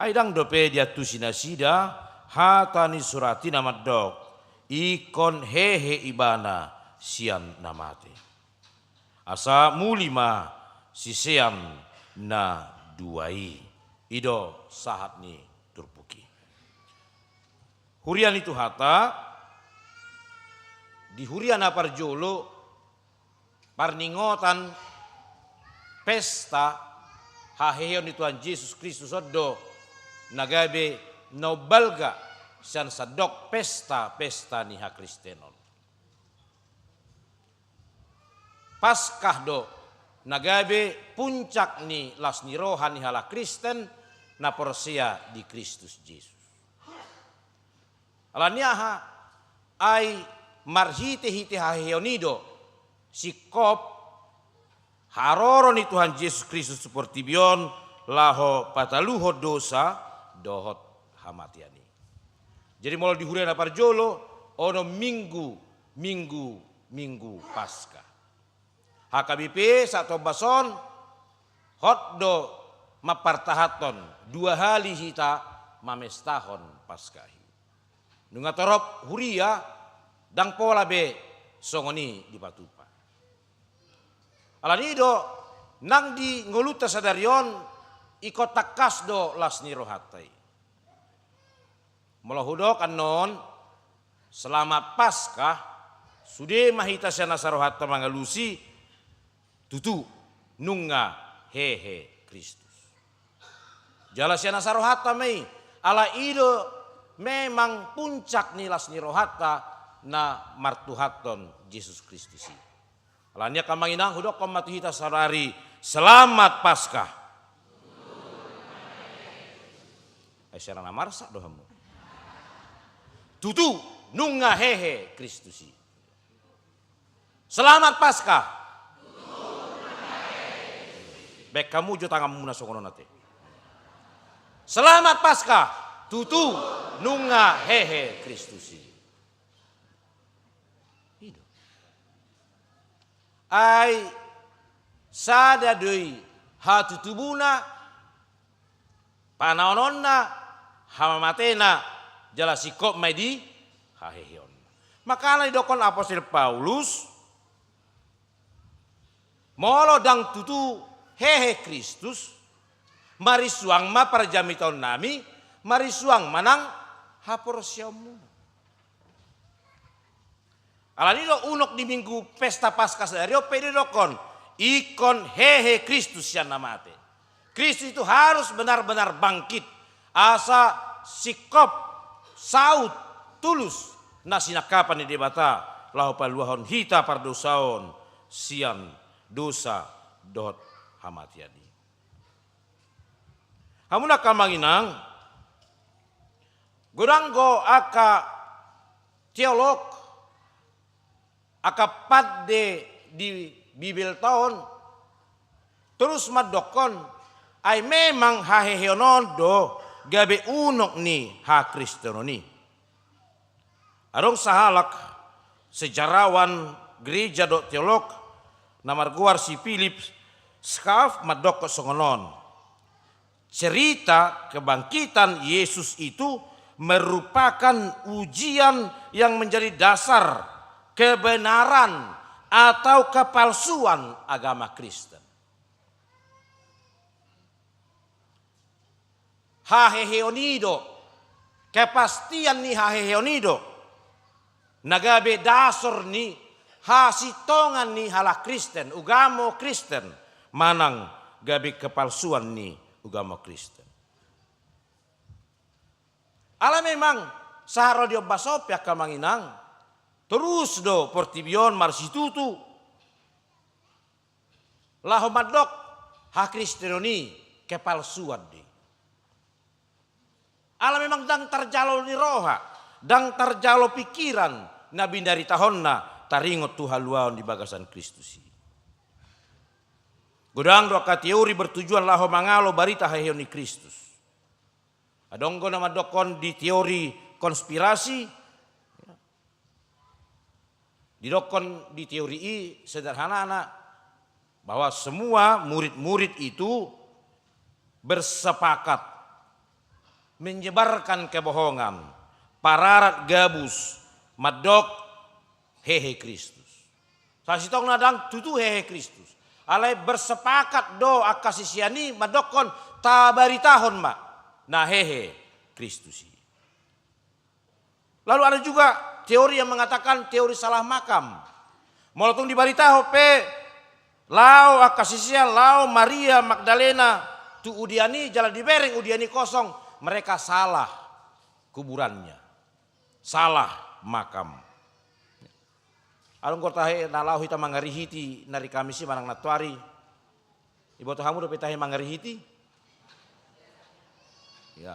Ai ndang dope diantusi nasida hata ni surat i na mandok, ingkon hehe ibana sian na mate. Asa muli ma sisean na dua i. I do sahat ni turpuk i. Huria ni Tuhanta, di huria na parjolo, parningotan pesta haheheon ni Tuhan Jesus Kristus on do na gabe na umbalga sian sandok pesta-pesta ni hakristenon. Paskah do na gabe puncak ni las ni roha ni halak Kristen na porsea di Kristus Jesus. Alani aha? Ai marhite-hite haheheon i do singkop haroro ni Tuhan Jesus Kristus tu portibi on laho pataluhon dosa dohot hamatean i. Jadi molo di huria na parjolo, ono minggu, minggu, minggu Paskah. H K B P sahat tu ombas on, hot do mampartahanhon dua hali hita mamestahon Paskah i. Nunga torop huria ndang pola be songon i dipatupa. Alani i do nang di ngolunta sadari on ingkon tangkas do las ni rohanta i. Molo hudok annon, Selamat Paskah, sude ma hita sian nasa rohanta mangalusi, tutu, nunga hehe Kristus. Jala sian nasa rohanta ma i, ala i do memang puncak ni las ni rohanta na martuhanhon Jesus Kristus i. Alani i angka amang inang, hudokkon ma tu hita sadari, Selamat Paskah. Ai sera na marsak do hamu. Tutu, nunga hehe Kristus i. Selamat Paskah. Baen hamu jo tanganmuna songon on ate. Selamat Paskah, tutu nunga hehe Kristus i. I do. Ai sada do i hatutubuna, panaononna, hamamatena, jala singkop ma i di haheheonna. Makana didokkon apostel Paulus, molo ndang tutu hehe Kristus, marisuang ma parjamitaonnami, marisuang ma nang haporseaonmuna. Alani do unok di minggu pesta Paskah sadari on pe didokkon, ingkon hehe Kristus sian na mate. Kristus itu harus benar-benar bangkit, asa singkop, saut, tulus na sinangkapan ni Debata laho paluahon hita pardosaon sian dosa dohot hamatean i. Hamu angka amang inang, godang do angka teolog, angka pande di Bibelta on, torus mandokkon, ai memang haheheon on do gabe unok ni hakristenon i. Adong sahalak sejarawan gereja dohot teolog na margoar si Philip Schaff mandokkon songon on. Cerita kebangkitan Yesus itu merupakan ujian yang menjadi dasar kebenaran atau kepalsuan agama Kristen. Haheheon i do, kepastian ni haheheon i do na gabe dasor ni hasintongan ni halak Kristen, ugamo Kristen, manang gabe kepalsuan ni ugamo Kristen. Ala memang sahat ro di ombas on pe angka amang inang, torus do portibi on marsitutu laho mandok hakristenon i kepalsuan do i. Ala memang ndang tarjalo ni roha, ndang tarjalo pikiran na binaritahonna taringot tu haluaon di bagasan Kristus i. Godang do angka teori bertujuan laho mangalo barita haheheon ni Kristus. Adong do na mandokkon di teori konspirasi, didokkon di teori i sederhanana bahwa semua murid-murid itu bersepakat menyebarkan kebohongan, pararat gabus, mandok hehe Kristus. Sasintongna ndang tutu hehe Kristus. Alai bersepakat do angka sisean i mandokkon tabaritahon ma na hehe Kristus i. Lalu ada juga teori yang mengatakan teori salah makam. Molo tung dibaritahon pe laho angka sisean, laho Maria Magdalena tu udian i jala dibereng udian i kosong, mereka salah kuburannya. Salah makam. Adong do tahe na laho hita mangarihiti na ari Kamis i manang nantoari. Iboto hamu dope tahe mangarihiti? Ya.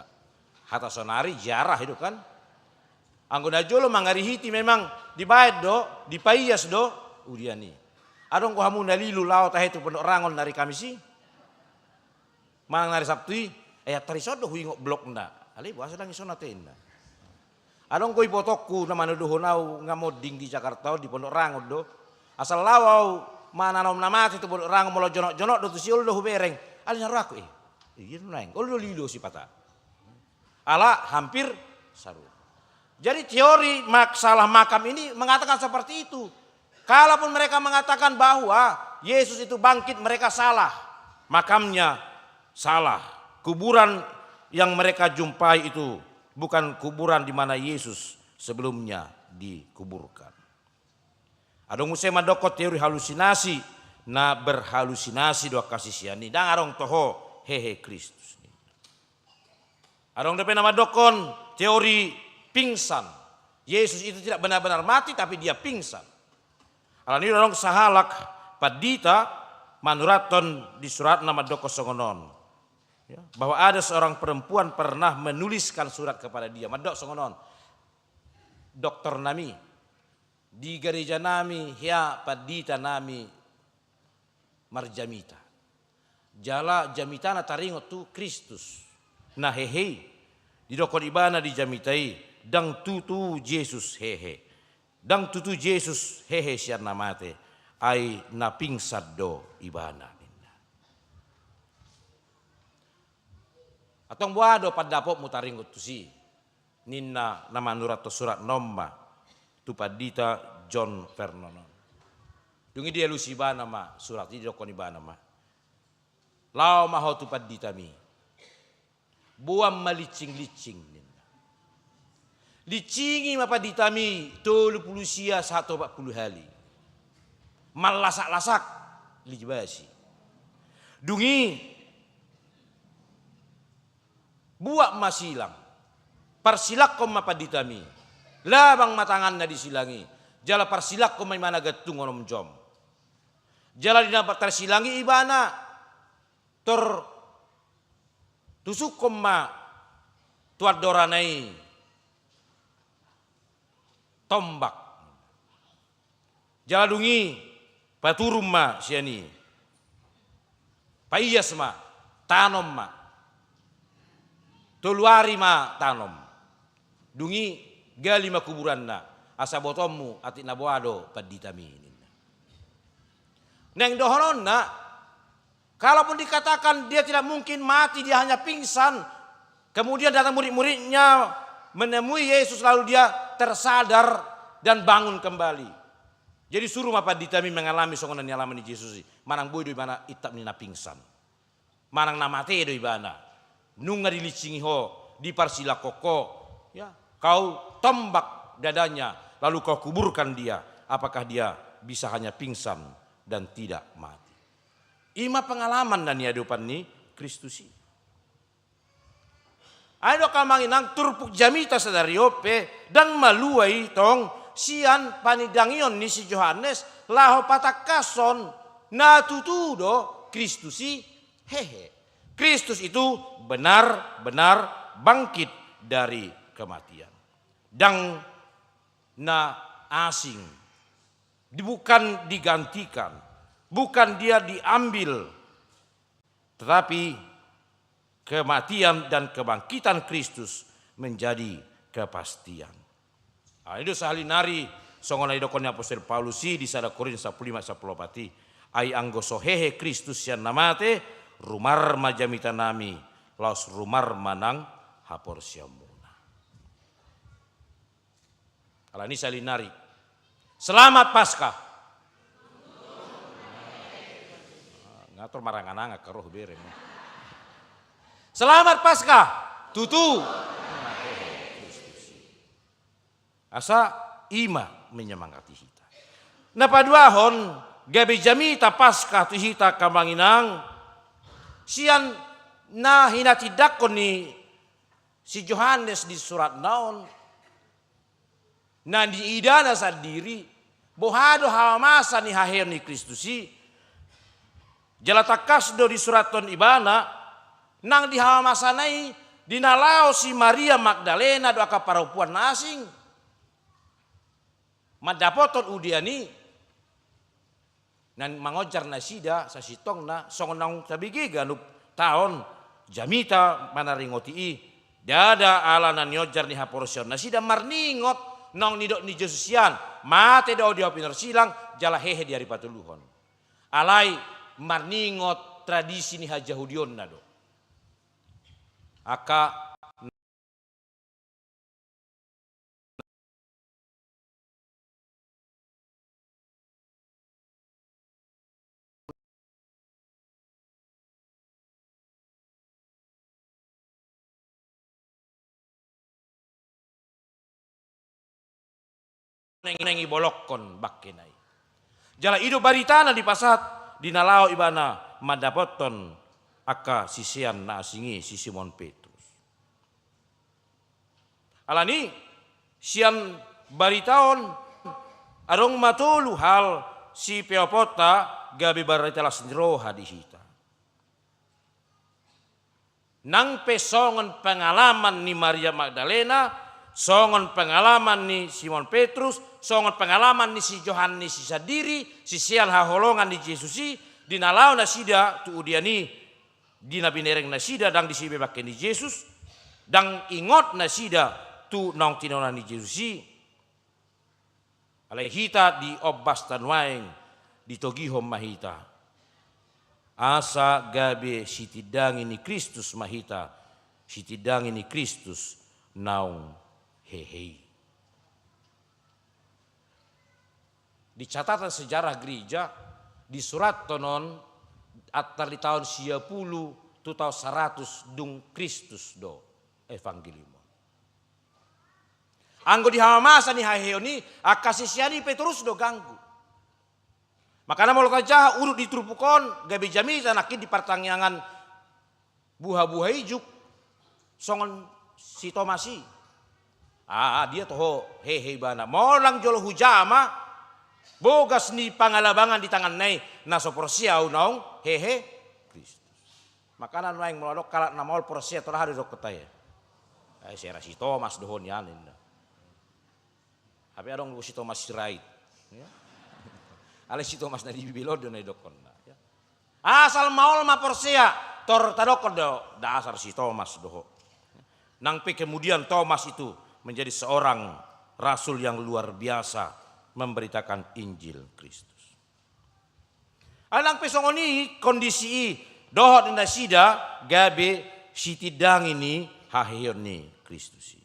Hata sonari ziarah i do kan. Anggo na jolo mangarihiti memang dibaen do, dipaias do udian i. Adong do hamu na lilo laho tahe tu Pondok Rangon na ari Kamis i? Manang na ari Sabtu i, eh, antar ison do huingot blogna. Alai boasa ndang ison ateanna. Adong do ibotongku na manodohon au, nga monding di Jakarta on, di Pondok Rangon do. Asal laho au manang na mate tu Pondok Rangon, molo jonok-jonok do tusi, olo do hubereng. Alai na rohangku, eh, iya do naeng, olo do lilo sipata. Ala hampir sarupa. Jadi teori mak-, salah makam ini mengatakan seperti itu. Kalaupun mereka mengatakan bahwa Yesus itu bangkit, mereka salah. Makamnya salah. Kuburan yang mereka jumpai itu bukan kuburan di mana Yesus sebelumnya dikuburkan. Adong muse mandokkon teori halusinasi, na berhalusinasi do angka sisean i, ndang adong toho hehe Kristus. Adong dope na mandokkon teori pingsan. Yesus itu tidak benar-benar mati, tapi dia pingsan. Alani i adong sahalak pandita manurathon di suratna mandokkon songon on. Ya, bahwa ada seorang perempuan pernah menuliskan surat kepada dia. Mandok songon on. Doktor nami, di gareja nami, hea pandita nami marjamita. Jala jamitana taringot tu Kristus na hehe i. Didokkon ibana di jamita i, ndang tutu Jesus hehe. Ndang tutu Jesus hehe sian na mate, ai na pingsan do ibana, ninna. Antong boha do pandapotmu taringot tusi? Ninna na manurathon surat na on ma tu pandita John Vernon on. Dung i dialusi ibana ma surat i, didokkon ibana ma: Laho ma ho tu panditami. Boan ma lincing-lincing, ninna. Lincingi ma panditami tolu pulu sia sahat tu opat pulu hali. Mallasak-lasak, libasi. Dung i buat ma silang. Parsilangkon ma panditami. Labang ma tanganna di silang i. Jala parsilangkon ma imana gantungan omjom. Jala di na tarsilang i ibana, tor tusukkon ma tu andorana i tombak. Jala dung i paturun ma sian i. Paias ma, tanom ma. Tolu ari ma tanom. Dung i gali ma kuburanna, asa botoonmu atik na boha do panditami, ninna. Naeng dohononna, kalaupun dikatakan dia tidak mungkin mati, dia hanya pingsan, kemudian datang murid-muridnya menemui Yesus, lalu dia tersadar dan bangun kembali. Jadi suruh ma panditami mengalami songon na nialami ni Jesus i, manang boi do ibana itap ni na pingsan. Manang na mate do ibana. Nunga dilincingi ho, diparsilangkon ho. Ya, kau tembak dadanya, lalu kau kuburkan dia. Apakah dia bisa hanya pingsan dan tidak mati? I ma pengalaman na niadopan ni Kristus i. Ai do, amang inang, turpuk jamita sadari on pe ndang malua i tong sian panindangion ni si Johannes laho patangkashon na tutu do Kristus i hehe. Kristus itu benar-benar bangkit dari kematian. Ndang na asing, di-, bukan digantikan, bukan dia diambil, tetapi kematian dan kebangkitan Kristus menjadi kepastian. Nah, i do sahali nari, songon na didokkon ni apostel Paulus i di sada Korint sampulu lima sampulu opat i: Ai anggo so hehe Kristus sian na mate, rumar ma jamitanami, laos rumar ma nang haporseaonmuna. Alani sahali nari. Selamat Paskah. Ngatur marangan-angan, karoh bere. Selamat Paskah. Tutu. Asa i ma menyemangati hita. Na paduahon, gabe jamita Paskah tu hita, amang inang, sian na hinatindangkon ni si Johannes di suratna on, na niidana sandiri, boha do haha masa ni haheheon ni Kristus i. Jala tangkas do disurathon ibana, nang di haha masana i, di na laho si Maria Magdalena dohot angka parompuan na asing mandapothon udean i. Na mangonjar nasida sasintongna, songon naung tabege ganup taon jamita manaringoti i, ndada ala na nionjar ni haporseaon nasida marningot naung nidok ni Jesus sian, mate do au di hau pinarsilang, jala hehe di ari patoluhon. Alai marningot tradisi ni hajahudionna do. Angka naeng, naeng ibolongkon bangkena i. Jala i do baritana dipasahat di na laho ibana mandapothon angka sisean na asing i, si Simon Petrus. Alani sian barita on adong ma tolu hal sipeoponta gabe barita las ni roha di hita. Nang pe songon pengalaman ni Maria Magdalena, songon pengalaman ni Simon Petrus, songon pengalaman ni si Johannes i sandiri, sisean haholongan ni Jesus i, di na laho nasida tu udean i, di na binereng nasida, ndang disi be bangke ni Jesus, ndang ingot nasida tu naung tinonan ni Jesus i. Alai hita di ombasta nuaeng ditogihon ma hita, asa gabe sitindangi ni Kristus ma hita, sitindangi ni Kristus naung hehe i. Di catatan sejarah gereja, disurathon on, antar di taon sia pulu tu taon saratus dung Kristus do evangelium on. Anggo di hamamasa ni haheheon i, angka sisean i pe torus do ganggu. Makana molo tajaha udut di turpuk on, gabe jamita nangkin di partangiangan buha-buha ijuk songon si Tomas i. Ah, dia toho hehe ibana. Molo ndang jolo hujama bogas ni pangalabangan di tanganna i, na so porsea au naung hehe Kristus. Makana nuaeng molo adong halak na maol porsea, tolaha do didokkon tahe. Ai sera si Tomas do ho nian, ninna. Hape adong do si Tomas Sirait. Ya. Alai si Tomas na di Bibel on do na didokkonna. Ya. Asal maol ma porsea, tor tadokkon do, dasar si Tomas do ho. Nang pe kemudian Tomas itu menjadi seorang rasul yang luar biasa memberitakan Injil Kristus. Alai nang pe songon i kondisi i, dohot nasida gabe sitindangi ni haheheon ni Kristus i.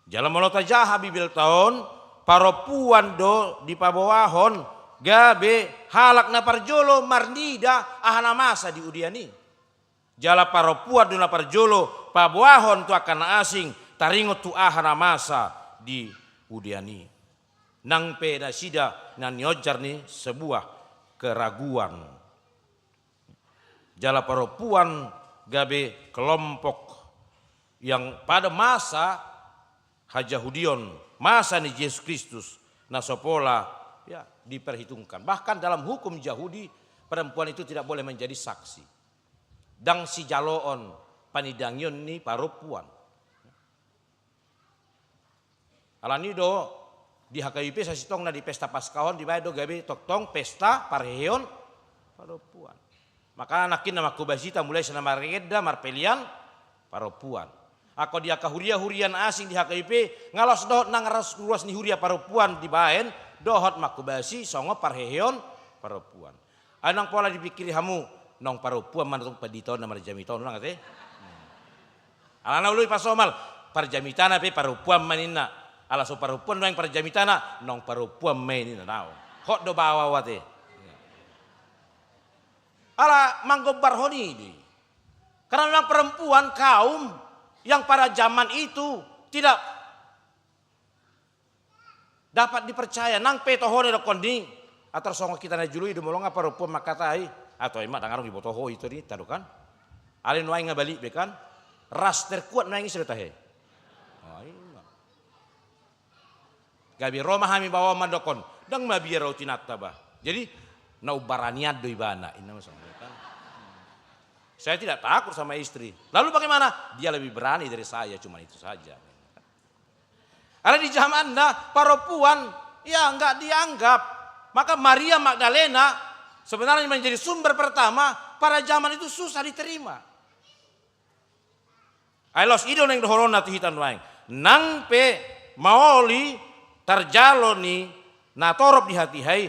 Jala molo tajaha Bibelta on, parompuan do dipaboahon gabe halak na parjolo marnida aha na masa di udean i. Jala parompuan do na parjolo paboahon tu angka na asing taringot tu aha na masa di udean i. Nang pe nasida na nionjar ni sebuah keraguan. Jala parompuan gabe kelompok yang pada masa hajahudion, masa ni Jesus Kristus, na so pola, ya, diperhitungkan. Bahkan dalam hukum Jahudi, perempuan itu tidak boleh menjadi saksi. Ndang sijaloon panindangion ni parompuan. Alani do di H K I P sasintongna di pesta Paskah on dibaen do gabe tongtong pesta parheheon parompuan. Makana nangkin na manghobasi hita mulai sian na margenda marpelian parompuan. Anggo di angka huria-huria na asing di H K I P, nga laos dohot nang ruas, ruas ni huria parompuan dibaen, dohot manghobasi songon parheheon parompuan. Ai nang pola dipingkiri hamu, naung parompuan ma na tong pandita on na marjamita on, unang ate? Alana olo i pasomal, parjamitana pe parompuan ma ninna. Ala so parompuan nuaeng parjamitana, naung parompuan ma i ninna naung. Hot do baoa au ate. Ala manggombarhon i do i. Karena memang perempuan kaum yang pada zaman itu tidak dapat dipercaya, nang pe toho na didokkon ni, ator songon hita na jolo i do molo nga parompuan mangkatai, ato ima ndang adong diboto ho ito di tado kan. Alai nuaeng nga balik be kan. Ras terkuat nuaeng i sudah tahe. Oh, ima. Gabe ro ma hami baoa mandokkon, ndang mabiar au tinanta bah. Jadi na umbaranian do ibana, inna ma songon i kan. Saya tidak takut sama istri. Lalu bagaimana? Dia lebih berani dari saya, cuma itu saja. Alai di zamanna parompuan, ya, nggak dianggap. Maka Maria Magdalena sebenarnya menjadi sumber pertama, pada zaman itu susah diterima. Ai laos i do naeng dohononna tu hita nuaeng. Nang pe maol i tarjalo ni na torop di hatiha i,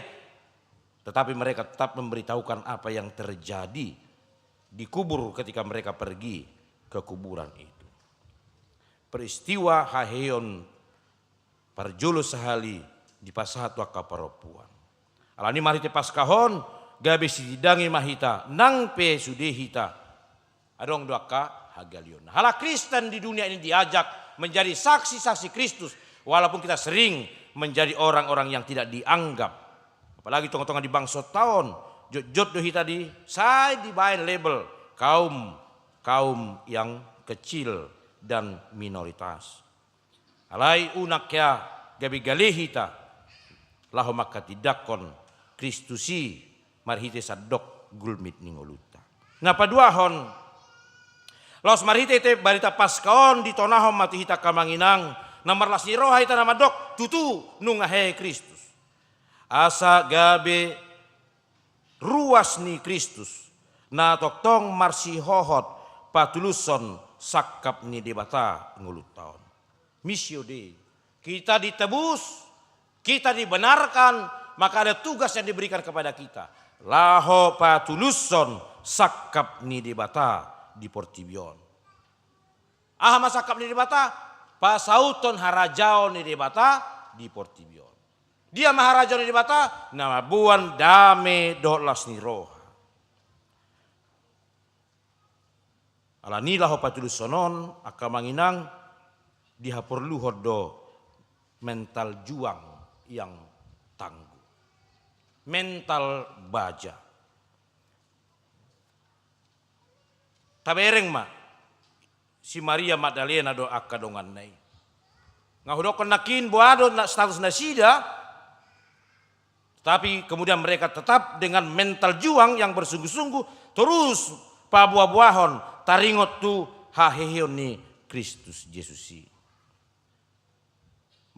tetapi mereka tetap memberitahukan apa yang terjadi di kubur ketika mereka pergi ke kuburan itu. Peristiwa haheheon parjolo sahali dipasahat tu angka parompuan. Alani marhite Paskah on, gabe sitindangi ma hita, nang pe sude hita adong do angka hagaleonna. Halak Kristen di dunia ini diajak menjadi saksi-saksi Kristus, walaupun kita sering menjadi orang-orang yang tidak dianggap. Apalagi tonga-tonga di bangsonta on, jotjot do hita di, sai dibaen label kaum, kaum yang kecil dan minoritas. Alai unang hea gabe gale hita laho manghatindanghon Kristus i marhite sandok gulmit ni ngolunta. Na paduahon, laos marhite-hite barita Paskah on ditonahon ma tu hita angka amang inang, na marlas ni roha hita na mandok, tutu nunga hehe Kristus. Asa gabe ruas ni Kristus, Na tongtong marsihohot patulushon sangkap ni Debata ngolunta on. Missio Dei. Kita ditebus, kita dibenarkan, maka ada tugas yang diberikan kepada kita. Laho patulushon sangkap ni Debata di portibi on. Aha ma sangkap ni Debata? Pasauthon harajaon ni Debata di portibi on. Dia ma harajaon ni Debata? Na mamboan dame dohot las ni roha. Alani laho patulushon on, angka amang inang, dihaporluhon do mental juang yang tangguh. Mental baja. Tabereng ma, si Maria Magdalena do angka donganna i. Nga hudokkon nangkin boha do na, status nasida, tapi kemudian mereka tetap dengan mental juang yang bersungguh-sungguh, terus paboa-boahon taringot tu haheheon ni Kristus Jesus i.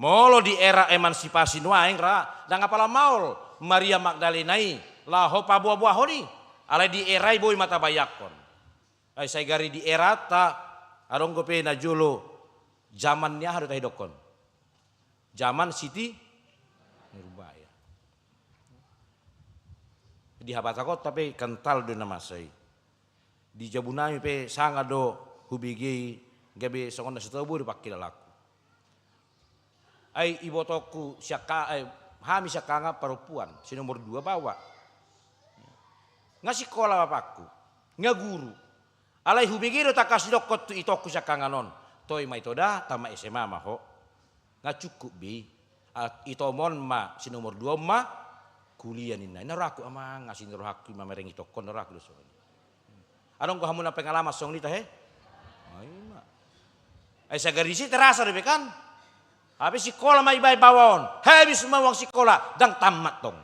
Molo di era emansipasi nuaeng ra, ndang apala maol Maria Magdalena i laho paboa-boahon i, alai di era i boi ma tabayangkon. Ai sai gari di eranta, adong dope na jolo, zaman ni aha do tahidokkon? Zaman Siti Nurbaya. Di habatahonta pe kental do na masa i. Di jabu nami pe sanga do hubege i, gabe songon na so tabo do pangkilalangku. Ai ibotongku siangka-, ai, hami siangkangan parompuan, si nomor dua baoa. Nga sikola bapakku, nga guru. Alai hubege do tangkas didokkon tu itongku siangkangan on. Toe ma ito da, tamat S M A ma ho. Nga cukup be i. A, itom on ma si nomor dua on ma kuliah ninna. Ninna rohangku, amang, asi ni rohangku i mamereng itongkon, rohangku do songon i. Adong do hamu na pengalaman songon i tahe? Ai ma. Ai sagar disi terasa dope kan? Hape sikola ma ibaen baoa on. Habis ma uang sikola, ndang tamat tong.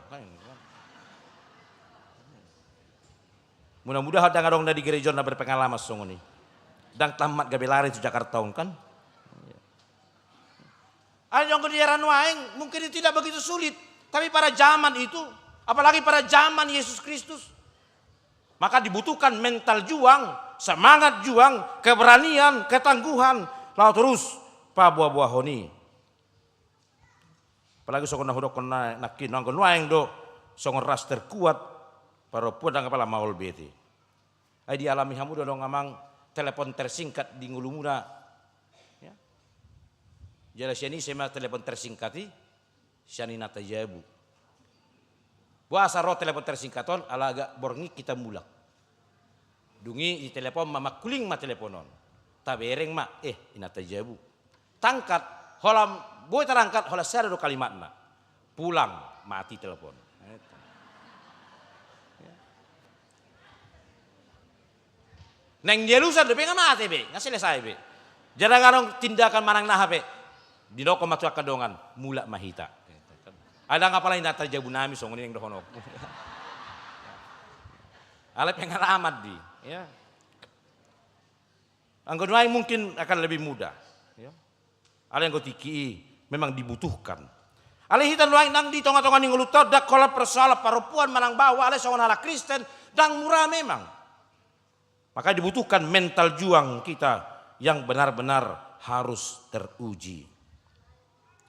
Mudah-mudahan ndang adong na di gereja on na berpengalaman songon i. Ndang tamat gabe lari tu Jakarta on kan? Adong di era nuaeng, mungkin itu tidak begitu sulit. Tapi pada zaman itu, apalagi pada zaman Yesus Kristus, maka dibutuhkan mental juang, semangat juang, keberanian, ketangguhan, laho terus paboa-boahon i. Apalagi songon na hudokkon na, nangkin, anggo nuaeng do songon ras terkuat parompuan, ndang apala maol be i. Ai dialami hamu do adong, amang, telepon tersingkat di ngolumuna? Ya. Jala sian ise ma telepon tersingkat i? Sian inanta jabu. Boasa ro telepon tersingkat on? Ala agak borngin hita mulak. Dung i ditelepon ma, mangkuling ma telepon on. Tabereng ma, eh, inanta jabu. Tangkat, holan boi tarangkat, holan sada do kalimatna. Pulang, mati telepon. Naeng dialusan dope, nga mate be, nga selesai be. Jala nga adong tindakan manang na aha pe. Didokkon ma tu angka dongan, mulak ma hita. Ai ndang apala inanta jabu nami songon i naeng dohononku. Alai pengalaman di, ya. Anggo nuaeng mungkin akan lebih mudah, ya. Alai anggo tingki i memang dibutuhkan. Alai hita nuaeng nang di tonga-tonga ni ngolunta on, ndang holan persoalan parompuan manang baoa, alai songon halak Kristen ndang mura memang. Maka dibutuhkan mental juang kita yang benar-benar harus teruji.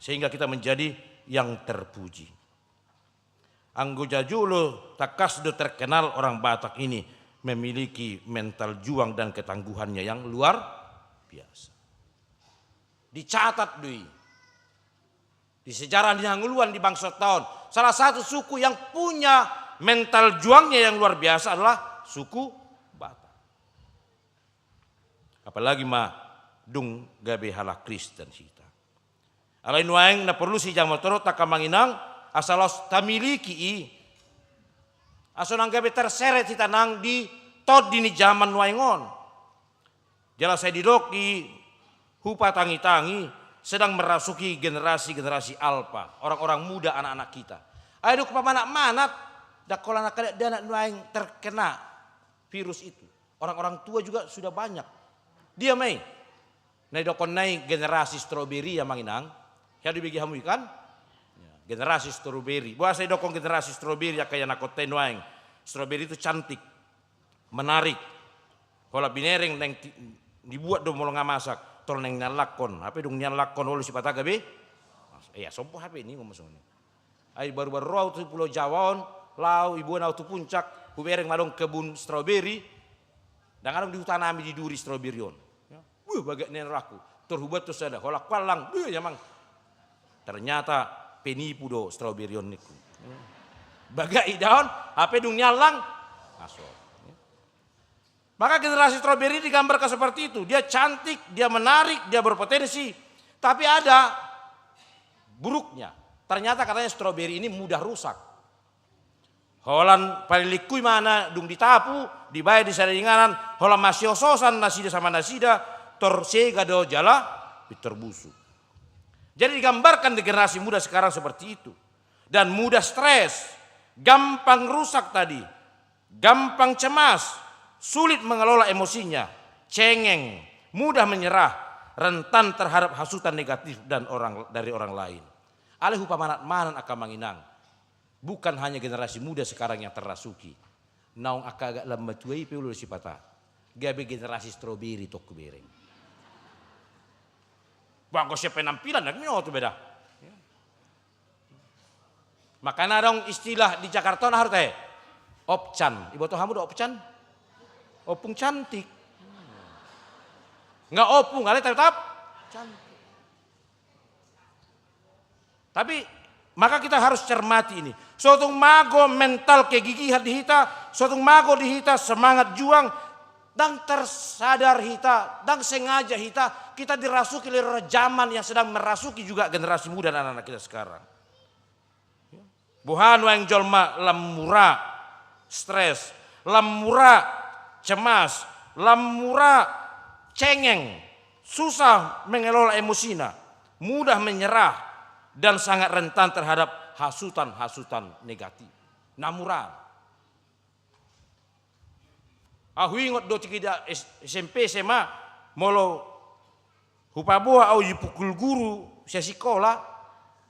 Sehingga kita menjadi yang terpuji. Anggo jajolo tangkas do terkenal orang Batak ini memiliki mental juang dan ketangguhannya yang luar biasa. Dicatat do i di sejarah ni hangoluan di bangsonta on. Salah satu suku yang punya mental juangnya yang luar biasa adalah suku Batak. Apalagi ma dung gabe halak Kristen hita. Alai nuaeng na porlu sijamotoro angka amang inang, asa laos tamiliki i. Asa unang gabe terseret hita nang di tondi ni jaman nuaeng on. Jala sai didok i, hupatangi-tangi, sedang merasuki generasi-generasi alfa, orang-orang muda, anak-anak kita. Ai dung pamanak-manak, ndang holan angka dakdanak nuaeng terkena virus itu. Orang-orang tua juga sudah banyak. Dia ma i? Na didokkon nai generasi strawberry, amang inang. Hea dibege hamu i kan? Ya, generasi strawberry. Boasa didokkon generasi strawberry angka ianakhonta i nuaeng? Strawberry itu cantik. Menarik. Holan binereng naeng ti-, dibuat do molo nga masak, tor naeng niallangkon. Hape dung niallangkon olo sipata gabe. Ia, sompo hape ni ngomong songon i. Ai baru-baru ro au tu Pulo Jawa on, laho iboan au tu puncak, hubereng ma adong kebun stroberi, ndang adong di huta nami di duri stroberi on. Ya. Wah, bagak nian rohangku. Tor huboan tu sada, holan huallang, beuh, ya mang. Ternyata penipu do stroberi on ningku. Bagak idaon, hape dung niallang, masuk. Maka generasi stroberi ini digambarkan seperti itu. Dia cantik, dia menarik, dia berpotensi. Tapi ada buruknya. Ternyata katanya stroberi ini mudah rusak. Holan palilikkui ma na dung ditapu, dibaen di sada inganan, holan masioshosan nasida sama nasida, tor sega do jala pintor busuk. Jadi digambarkan di generasi muda sekarang seperti itu. Dan mudah stres, gampang rusak tadi, gampang cemas, sulit mengelola emosinya, cengeng, mudah menyerah, rentan terhadap hasutan negatif dan orang, dari orang lain. Alai hupamanat-manat angka amang inang. Bukan hanya generasi muda sekarang yang terrasuki. Naung angka agak lam matua i pe olo do sipata. Gabe generasi stroberi tong hubereng. Bangko siap penampilan, nak minoto beda. Makana adong istilah di Jakarta on, aha do tahe? Opcan. Iboto hamu do opcan? Opung cantik. Nga opung, alai tetap cantik. Tapi, maka kita harus cermati ini. So tung mago mental kegigihan di hita, so tung mago di hita semangat juang, ndang tersadar hita, ndang sengaja hita, kita dirasuki oleh zaman yang sedang merasuki juga generasi muda dan anak-anak kita sekarang. Boha nuaeng jolma lam mura stres, lam mura cemas, lam mura cengeng, susah mengelola emosina, mudah menyerah, dan sangat rentan terhadap hasutan-hasutan negatif. Na mura. Ahu ingot do tingki da S-, S M P S M A, molo hupaboa ahu dipukul guru sian sikola,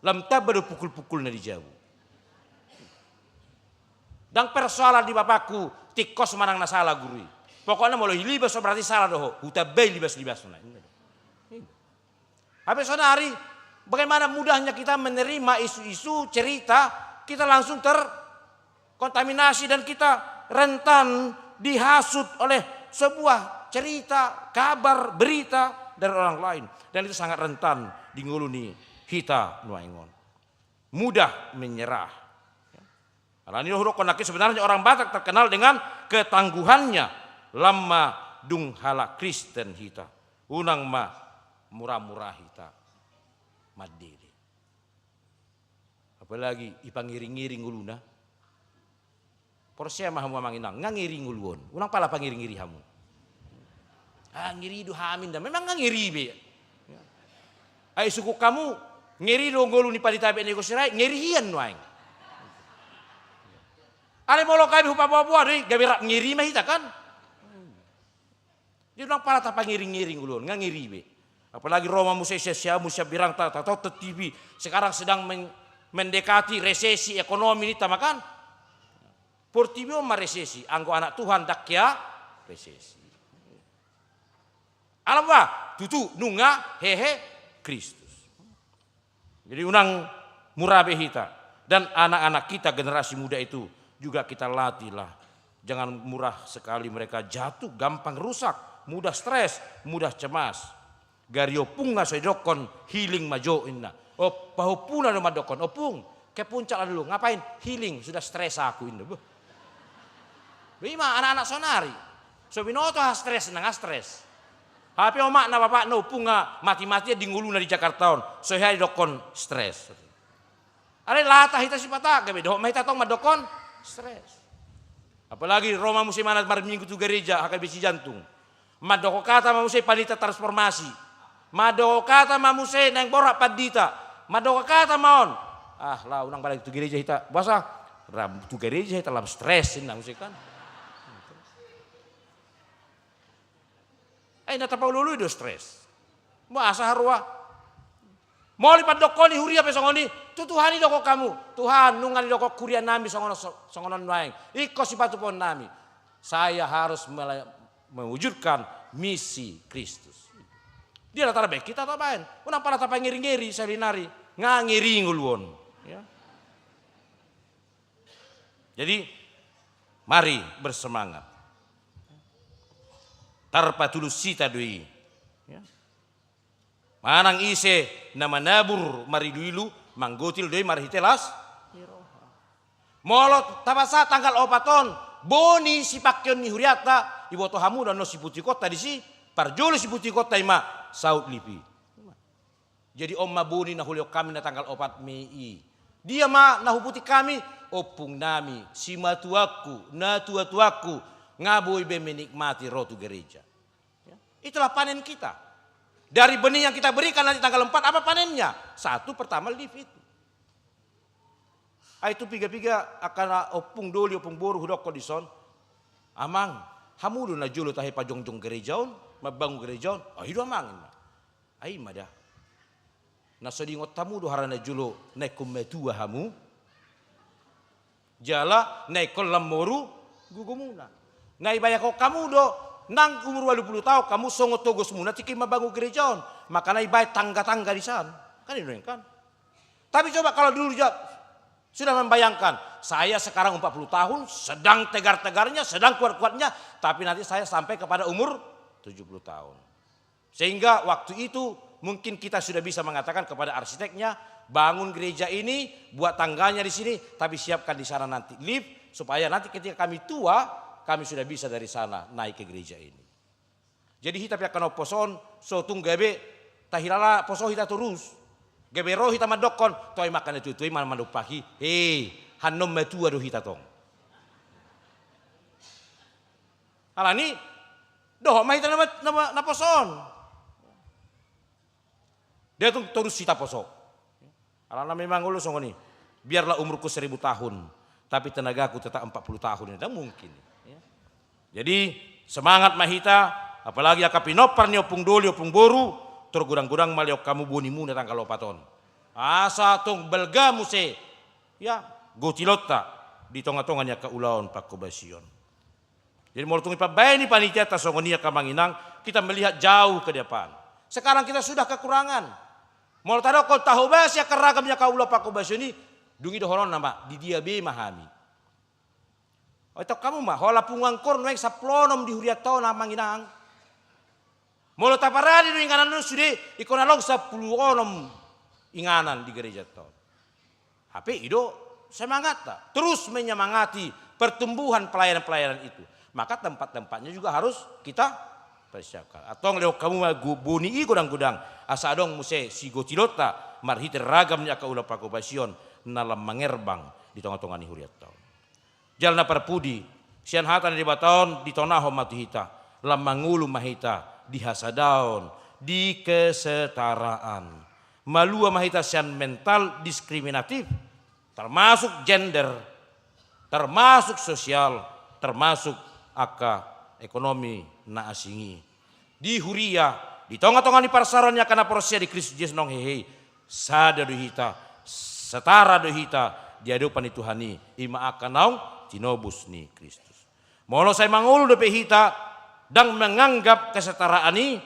lam tamba do pukul-pukul na di jabu. Ndang persoalan di bapakku, tingkos manang na sala guru i. Pokokna molo hilibas ho berarti sala do ho, hutambai libas-libasna. Hape saonari, bagaimana mudahnya kita menerima isu-isu, cerita, kita langsung terkontaminasi dan kita rentan dihasut oleh sebuah cerita, kabar, berita dari orang lain. Dan itu sangat rentan di ngolu ni hita nuaeng on. Mudah menyerah. Alani do hudokkon nangkin, sebenarnya orang Batak terkenal dengan ketangguhannya. Lam ma dung halak Kristen hita, unang ma mura-mura hita mandele. Apalagi ipangiring-iring ngoluna. Porsea ma hamu amang inang, nga ngeri ngolu on. Unang pala pangiri-ngiri hamu. Ah, ngeri do hami nda. Memang nga ngeri be. Ai sungkun hamu, ngeri do ngolu ni pandita B N I Gosirae, ngeri hian nuaeng. Alai molo gabe hupaboa-boa do i, gabe rap ngeri ma hita kan. Jadi unang pala tapangiring-iring ulu on, nga ngeri be. Apalagi ro ma muse sian siamun sian birangta, tataon tu T V, sekarang sedang men-, mendekati resesi ekonomi ninta ma kan. Portibi on ma resesi, anggo anak Tuhan ndang hea resesi. Alai ba, tutu, nunga hehe Kristus. Jadi unang mura be hita. Dan anak-anak kita, generasi muda itu juga kita latihlah. Jangan mudah sekali mereka jatuh, gampang rusak, mudah stres, mudah cemas. Gari ompungna so didokkon, healing ma jo inna. O, pahompuna do mandokkon, "Ompung, ke puncak lah dulu, ngapain?" "Healing, sudah stres aku," inna. Beuh. Ima anak-anak saonari. So binoto aha stres, nang aha stres. Hape omakna bapakna ompung nga mati-matian di ngoluna di Jakarta on. So hea didokkon stres. Alai lata hita sipata, gabe dohot ma hita tong mandokkon stres. Apalagi ro ma muse manat marminggu tu gereja H K B C Jantung. Mandok hata ma muse pandita transformasi. Mandok hata ma muse naeng borhat pandita. Mandok hata ma on. Ah, lah, unang balik tu gereja hita. Boasa? Ro tu gereja hita lam stres inna muse kan. Ai na tapaulu-ului do stres. Boasa haroa? Molo dipandokkon i huria pe songon i, tu Tuhan i dokkon hamu. "Tuhan, nunga didokkon huria nami songon on, songon on nuaeng. Ingkon sipatupaon nami." Saya harus mela-, mewujudkan misi Kristus. Dia na tarbaen hita tabaen. Unang pala tapangeri-ngeri salinari. Nga ngeri ngolu on. Ya. Jadi, mari bersemangat. Tarpatulus hita do i. Ya. Manang ise na manabur marilu-ilu, manggotil do i marhite las. Molo tapasahat tanggal opat on, boni sipangkeon ni hurianta, iboto hamu do annon siputikonta disi, parjolo siputikonta i ma saut lip i. Jadi on ma boni na hulehon hami na tanggal opat Mei i. Dia ma na huputik hami, ompung nami, simatuangku, natua-tuangku, nga boi be menikmati ro tu gereja. Ya. Itulah panen kita. Dari benih yang kita berikan nanti tanggal empat, apa panennya? Satu, pertama, lip itu. Ai tu piga-piga angka na ompung doli, ompung boru hudokkon dison. Amang, hamu do na jolo tahe pajongjong gereja on, mambangun gereja on. Oh, i do amang, i ma. Ai i ma da. Na so diingot hamu do hara na jolo na ingkon matua hamu? Jala na ingkon lam moru gogomuna. Na ibayangkon hamu do, nang umur ualu pulu taon hamu songon togosmuna tingki mambangun gereja on. Makana ibaen tangga-tangga disan. Kan i do kan? Tapi coba kalau dulu ja-, sudah membayangkan, saya sekarang empat puluh tahun, sedang tegar-tegarnya, sedang kuat-kuatnya, tapi nanti saya sampai kepada umur tujuh puluh tahun. Sehingga waktu itu mungkin kita sudah bisa mengatakan kepada arsiteknya, "Bangun gereja ini, buat tangganya di sini, tapi siapkan di sana nanti lift, supaya nanti ketika kami tua, kami sudah bisa dari sana naik ke gereja ini." Jadi hita pe angka na ompos on, so tung gabe tahilala poso hita torus. Gabe ro hita mandokkon, "Toe ma angka na tua-tua i ma mandompahi, he, hannon matua do hita tong." Alani, dohot ma hita na, na, na poso on. Dia tung torus hita poso. Alana memang olo songon i. Biarlah umurku seribu tahun, tapi tenagaku tetap empat puluh tahun, tidak mungkin. Ya. Jadi, semangat ma hita, apalagi angka pinompar ni ompung doli, ompung boru, tor godang-godang ma lehon hamu bonimuna tanggal opat on. Asa tong balga muse, ya, gotilonta di tonga-tonga ni angka ulaon pangkobasion. Jadi molo tung dipambaen ni panitianta songon i angka amang inang, kita melihat jauh ke depan. Sekarang kita sudah kekurangan. Molo tadokkon tahobasi angka ragam ni angka ulaon pangkobasion i, dung i dohononna ma, di dia be ma hami? Oi, tong hamu ma, holan punguan koor nuaeng sampulu onom di hurianta on amang inang. Molo taparade do inganan on sude, ingkon adong sampulu onom inganan di gereja on. Hape i do semangatta. Terus menyemangati pertumbuhan pelayanan-pelayanan itu. Maka tempat-tempatnya juga harus kita persiapkan. Antong lehon hamu ma gu-, boni i godang-godang. Asa adong muse sigotilonta marhite ragam ni angka ulaon pangkobasion na lam mangerbang di tonga-tonga ni hurianta on. Jala na parpudi, sian hata ni Debata on ditonahon ma tu hita, lam mangolu ma hita di hasadaon, di kesetaraan. Malua ma hita sian mental diskriminatif, termasuk gender, termasuk sosial, termasuk angka ekonomi na asing i. Di huria, di tonga-tonga ni parsaoran ni angka na porsea di Kristus Jesus naung hehe i, sada do hita, setara do hita di adopan ni Tuhan i, i ma angka naung tinobus ni Kristus. Molo sai mangolu dope hita, ndang menganggap kesetaraan i,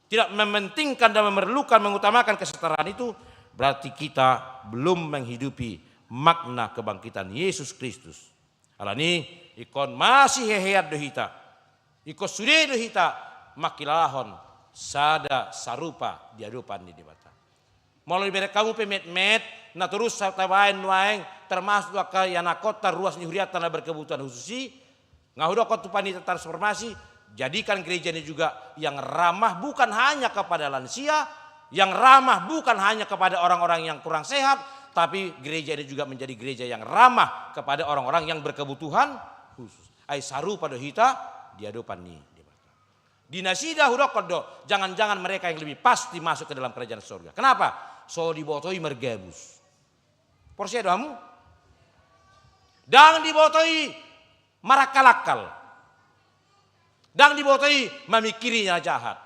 tidak mementingkan dan memerlukan, mengutamakan kesetaraan itu, berarti kita belum menghidupi makna kebangkitan Yesus Kristus. Alani, ingkon masihehean do hita. Ingkon sude do hita mangkilalahon sada sarupa di adopan ni Debata. Molo dibereng hamu pe metmet, na torus sa-, tabaen nuaeng, termasuk angka ianakhonta ruas ni hurianta na berkebutuhan khusus i, nga hudokkon tu panitia transformasi, jadikan gereja ini juga yang ramah bukan hanya kepada lansia, yang ramah bukan hanya kepada orang-orang yang kurang sehat, tapi gereja ini juga menjadi gereja yang ramah kepada orang-orang yang berkebutuhan khusus. Ai sarupa do hita di adopan ni Debata. Di nasida hudokkon do, jangan-jangan mereka yang lebih pasti masuk ke dalam kerajaan sorga. Kenapa? So diboto i margabus. Porsea do hamu? Ndang diboto i marakkal-akkal. Ndang diboto i mamingkiri na jahat.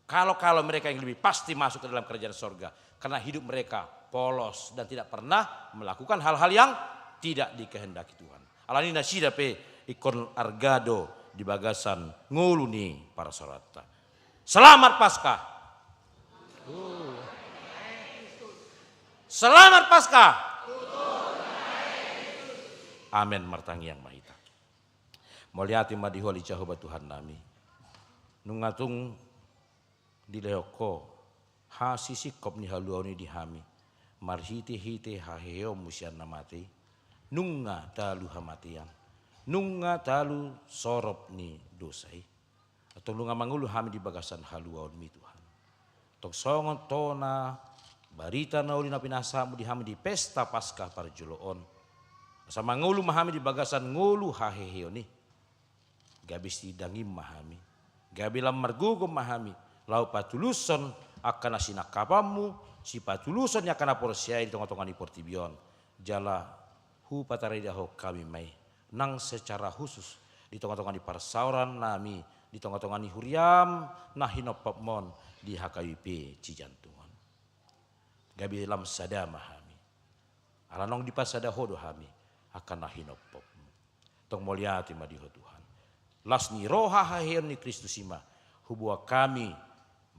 Kalau-kalau mereka yang lebih pasti masuk ke dalam kerajaan sorga. Karena hidup mereka polos dan tidak pernah melakukan hal-hal yang tidak dikehendaki Tuhan. Alani nasida pe ingkon arga do di bagasan ngolu ni parsaoranta. Selamat Paskah. Selamat Paskah. Amen. Martangiang ma hita. Mauliate ma di Ho ale Jahowa Tuhannami. Nunga tung dilehon Ho hasisingkop ni haluaon i di hami, marhitehite haheheonMu sian na mate i. Nunga talu hamatean, nunga talu sorop ni dosa i. Antong nunga mangolu hami di bagasan haluaonMi, Tuhan. Tong songon tona barita na uli na pinasahatMu di hami di pesta Paskah parjolo on, asa mangolu ma hami di bagasan ngolu haheheon i. Gabe sidangin ma hami, gabe lam margogo ma hami, laho patulushon angka na sinangkapanMu, sipatulushon ni angka na porsea i di tongatonga ni portibi on. Jala hupatarida Ho hami ma i, nang secara khusus di tongatonga ni parsaorannami, di tongatonga ni huriaM na hinompopMon di H K B P Cijantung on. Gabe lam sada ma hami, ala naung dipasada Ho do hami angka na hinompopMu. Tong mauliate ma di Ho Tuhan. Las ni roha haheheon ni Kristus i ma huboan hami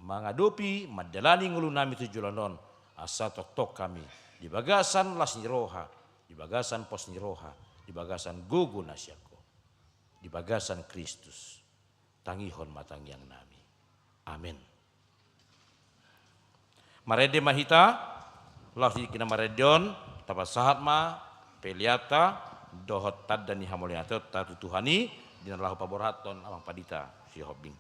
mangadopi, mandalani ngolunami tu joloan on, asa tongtong hami di bagasan las ni roha, di bagasan pos ni roha, di bagasan gogo na sian Ho, di bagasan Kristus. Tangihon ma tangiangnami. Amen. Marende ma hita, laos di na marende on, tapasahat ma peleanta dohot tanda ni hamauliateonta tu Tuhan i, di na laho paborhathon amang pandita Sihombing.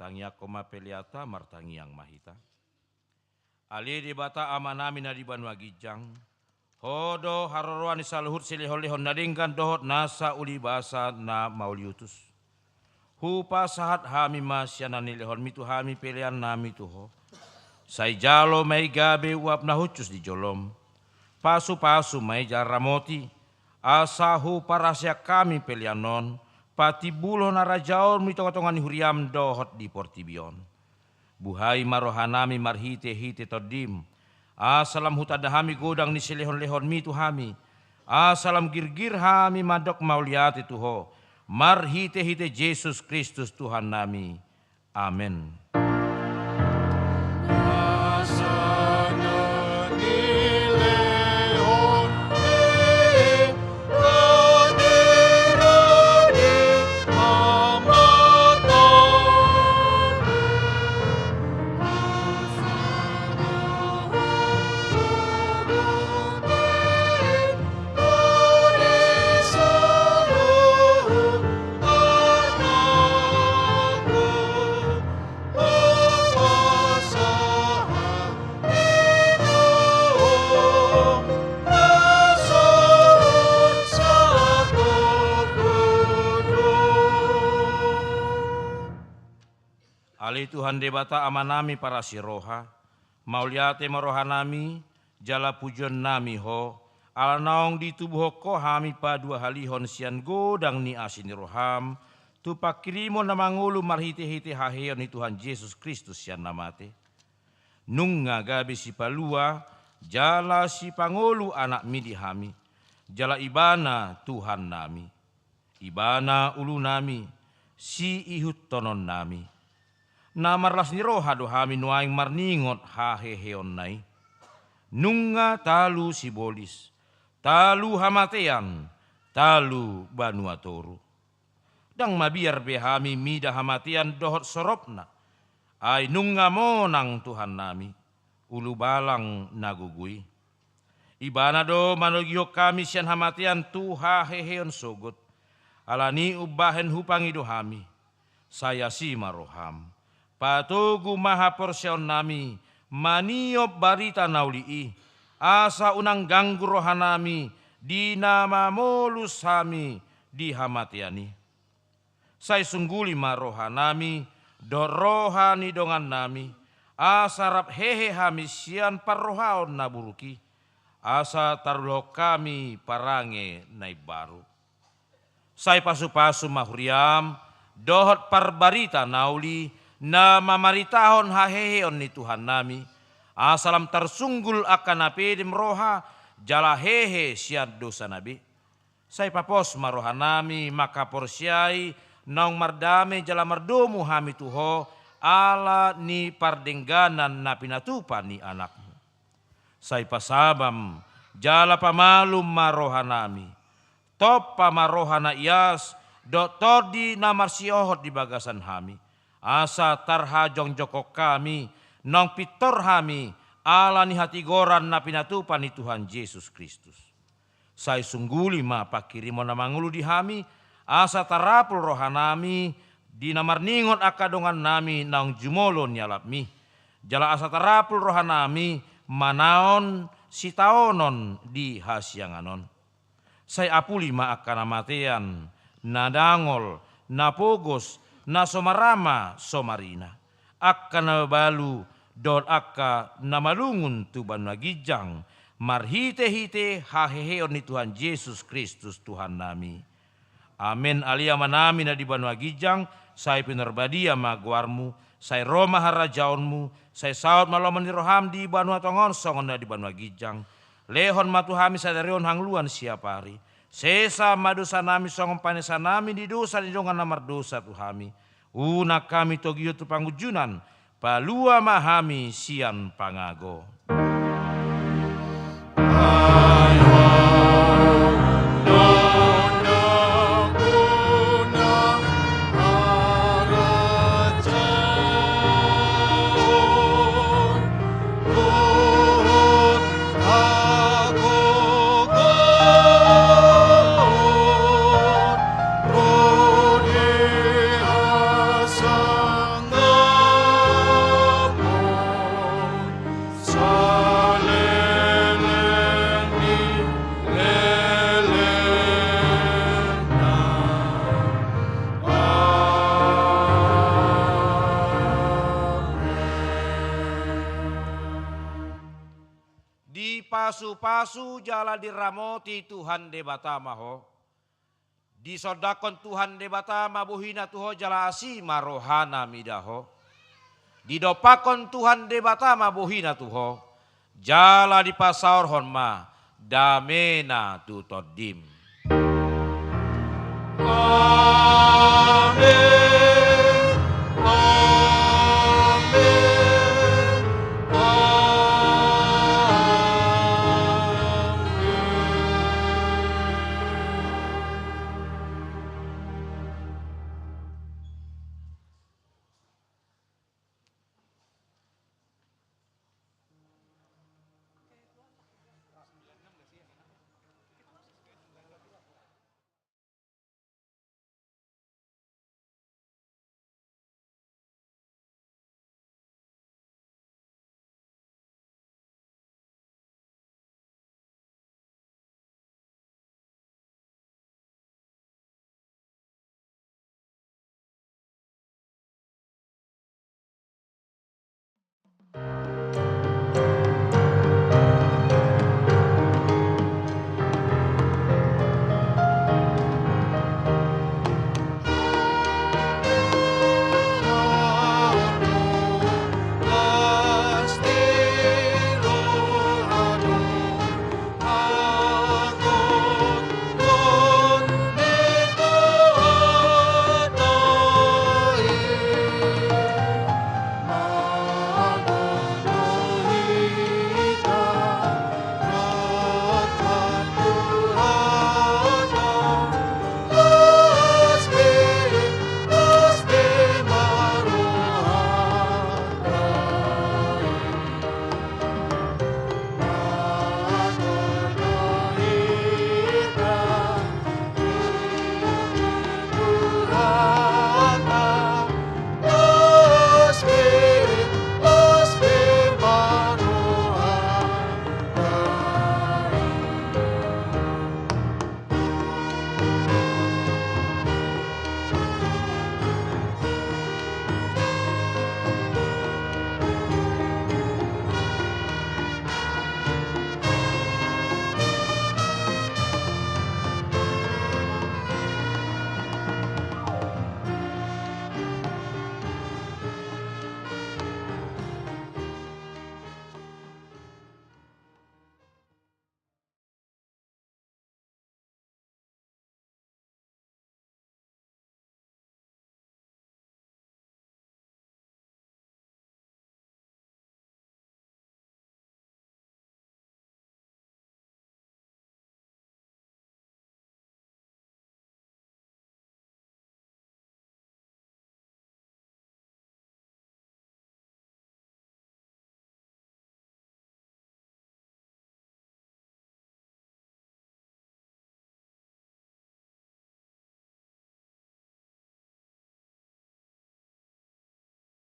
Tangiangkon ma peleanta, martangiang ma hita. Ale Debata Amanami na di banua ginjang, Ho do haroroan ni saluhut silehonlehon na denggan dohot nasa ulibasa na mauliutus. Hupasahat hami ma sian na nilehonmi tu hami peleannami tu Ho. Sai jalo ma i gabe uap na hushus di jolom. Pasupasu ma i jala ramoti, asa huparhaseang hami pelean on patimbulhon harajaonmu di tongatonga ni huriam dohot di portibi on. Buhai ma rohanami marhitehite Tondim, asa lam hutanda hami godang ni silehonlehonmi tu hami, asa lam girgir hami mandok mauliate tu Ho, marhitehite Jesus Kristus Tuhannami. Amen. Ale Tuhan Debata Amanami parasi roha, mauliate ma rohanami, jala pujionnami Ho, ala naung ditubuhon Ho hami paduahalihon sian godang ni asi ni roham, tu pangkirimon na mangolu marhitehite haheheon ni Tuhan Jesus Kristus sian na mate. Nunga gabe sipalua, jala sipangolu anakmi di hami, jala Ibana Tuhannami. Ibana ulunami, siihuthononnami. Na marlas ni roha do hami nuaeng marningot haheheonna i. Nunga talu sibolis, talu hamatean, talu banua toru. Ndang mabiar be hami mida hamatean dohot soropna. Ai nunga monang Tuhannami, ulubalang na gogo i. Ibana do manogihon hami sian hamatean tu haheheon sogot. Alani i umbahen hupangido hami. Sai asi ma roham. Patogu ma haporseaonnami maniop barita na uli i, asa unang ganggu rohanami di na mamolus hami di hamatean i. Sai sungguli ma rohanami dohot roha ni dongannami, asa rap hehe hami sian parrohaon na buruk i, asa tarulahon hami parange na imbaru. Sai pasupasu ma huriam dohot parbarita na uli na mamaritahon haheheon ni Tuhannami, asa lam tarsunggul angka na pedem roha jala hehe sian dosana be. Sai papos ma rohanami manghaporseai naung mardame jala mardomu hami tu Ho ala ni pardengganan na pinatupa ni Anakmu. Sai pasabam jala pamalum ma rohanami. Tompa ma roha na ias dohot tondi na marsihohot di bagasan hami, asa tarhajongjongkon hami naung pintor hami ala ni hatigoran na pinatupa ni Tuhan Jesus Kristus. Sai sungguli ma pangkirimon na mangolu di hami, asa tarapul rohanami di na marningot angka dongannami naung jumolo nialapmi, jala asa tarapul rohanami manaon sitaonon di hasiangan on. Sai apuli ma angka na matean, na dangol, na pogos, na so marama, so marina, angka na mabalu dohot angka na malungun tu banua ginjang, marhitehite haheheon ni Tuhan Jesus Kristus Tuhannami. Amen. Ale Amanami na di banua ginjang, sai pinarbadia ma goarmu, sai ro ma harajaonmu, sai saut ma lomo ni roham di banua tonga on songon na di banua ginjang. Lehon ma tu hami sadari on hangoluan siapari. Sesa ma dosanami songon panesanami di dosa ni dongan na mardosa tu hami. Unang hami togihon tu pangunjunan, palua ma hami sian pangago. Pasu-pasu jala diramoti Tuhan Debata ma ho. Disondangkon Tuhan Debata ma bohina tu ho jala asi ma rohana mida ho. Didompakkon Tuhan Debata ma bohina tu ho, jala dipasaorhon ma damena tu tondim.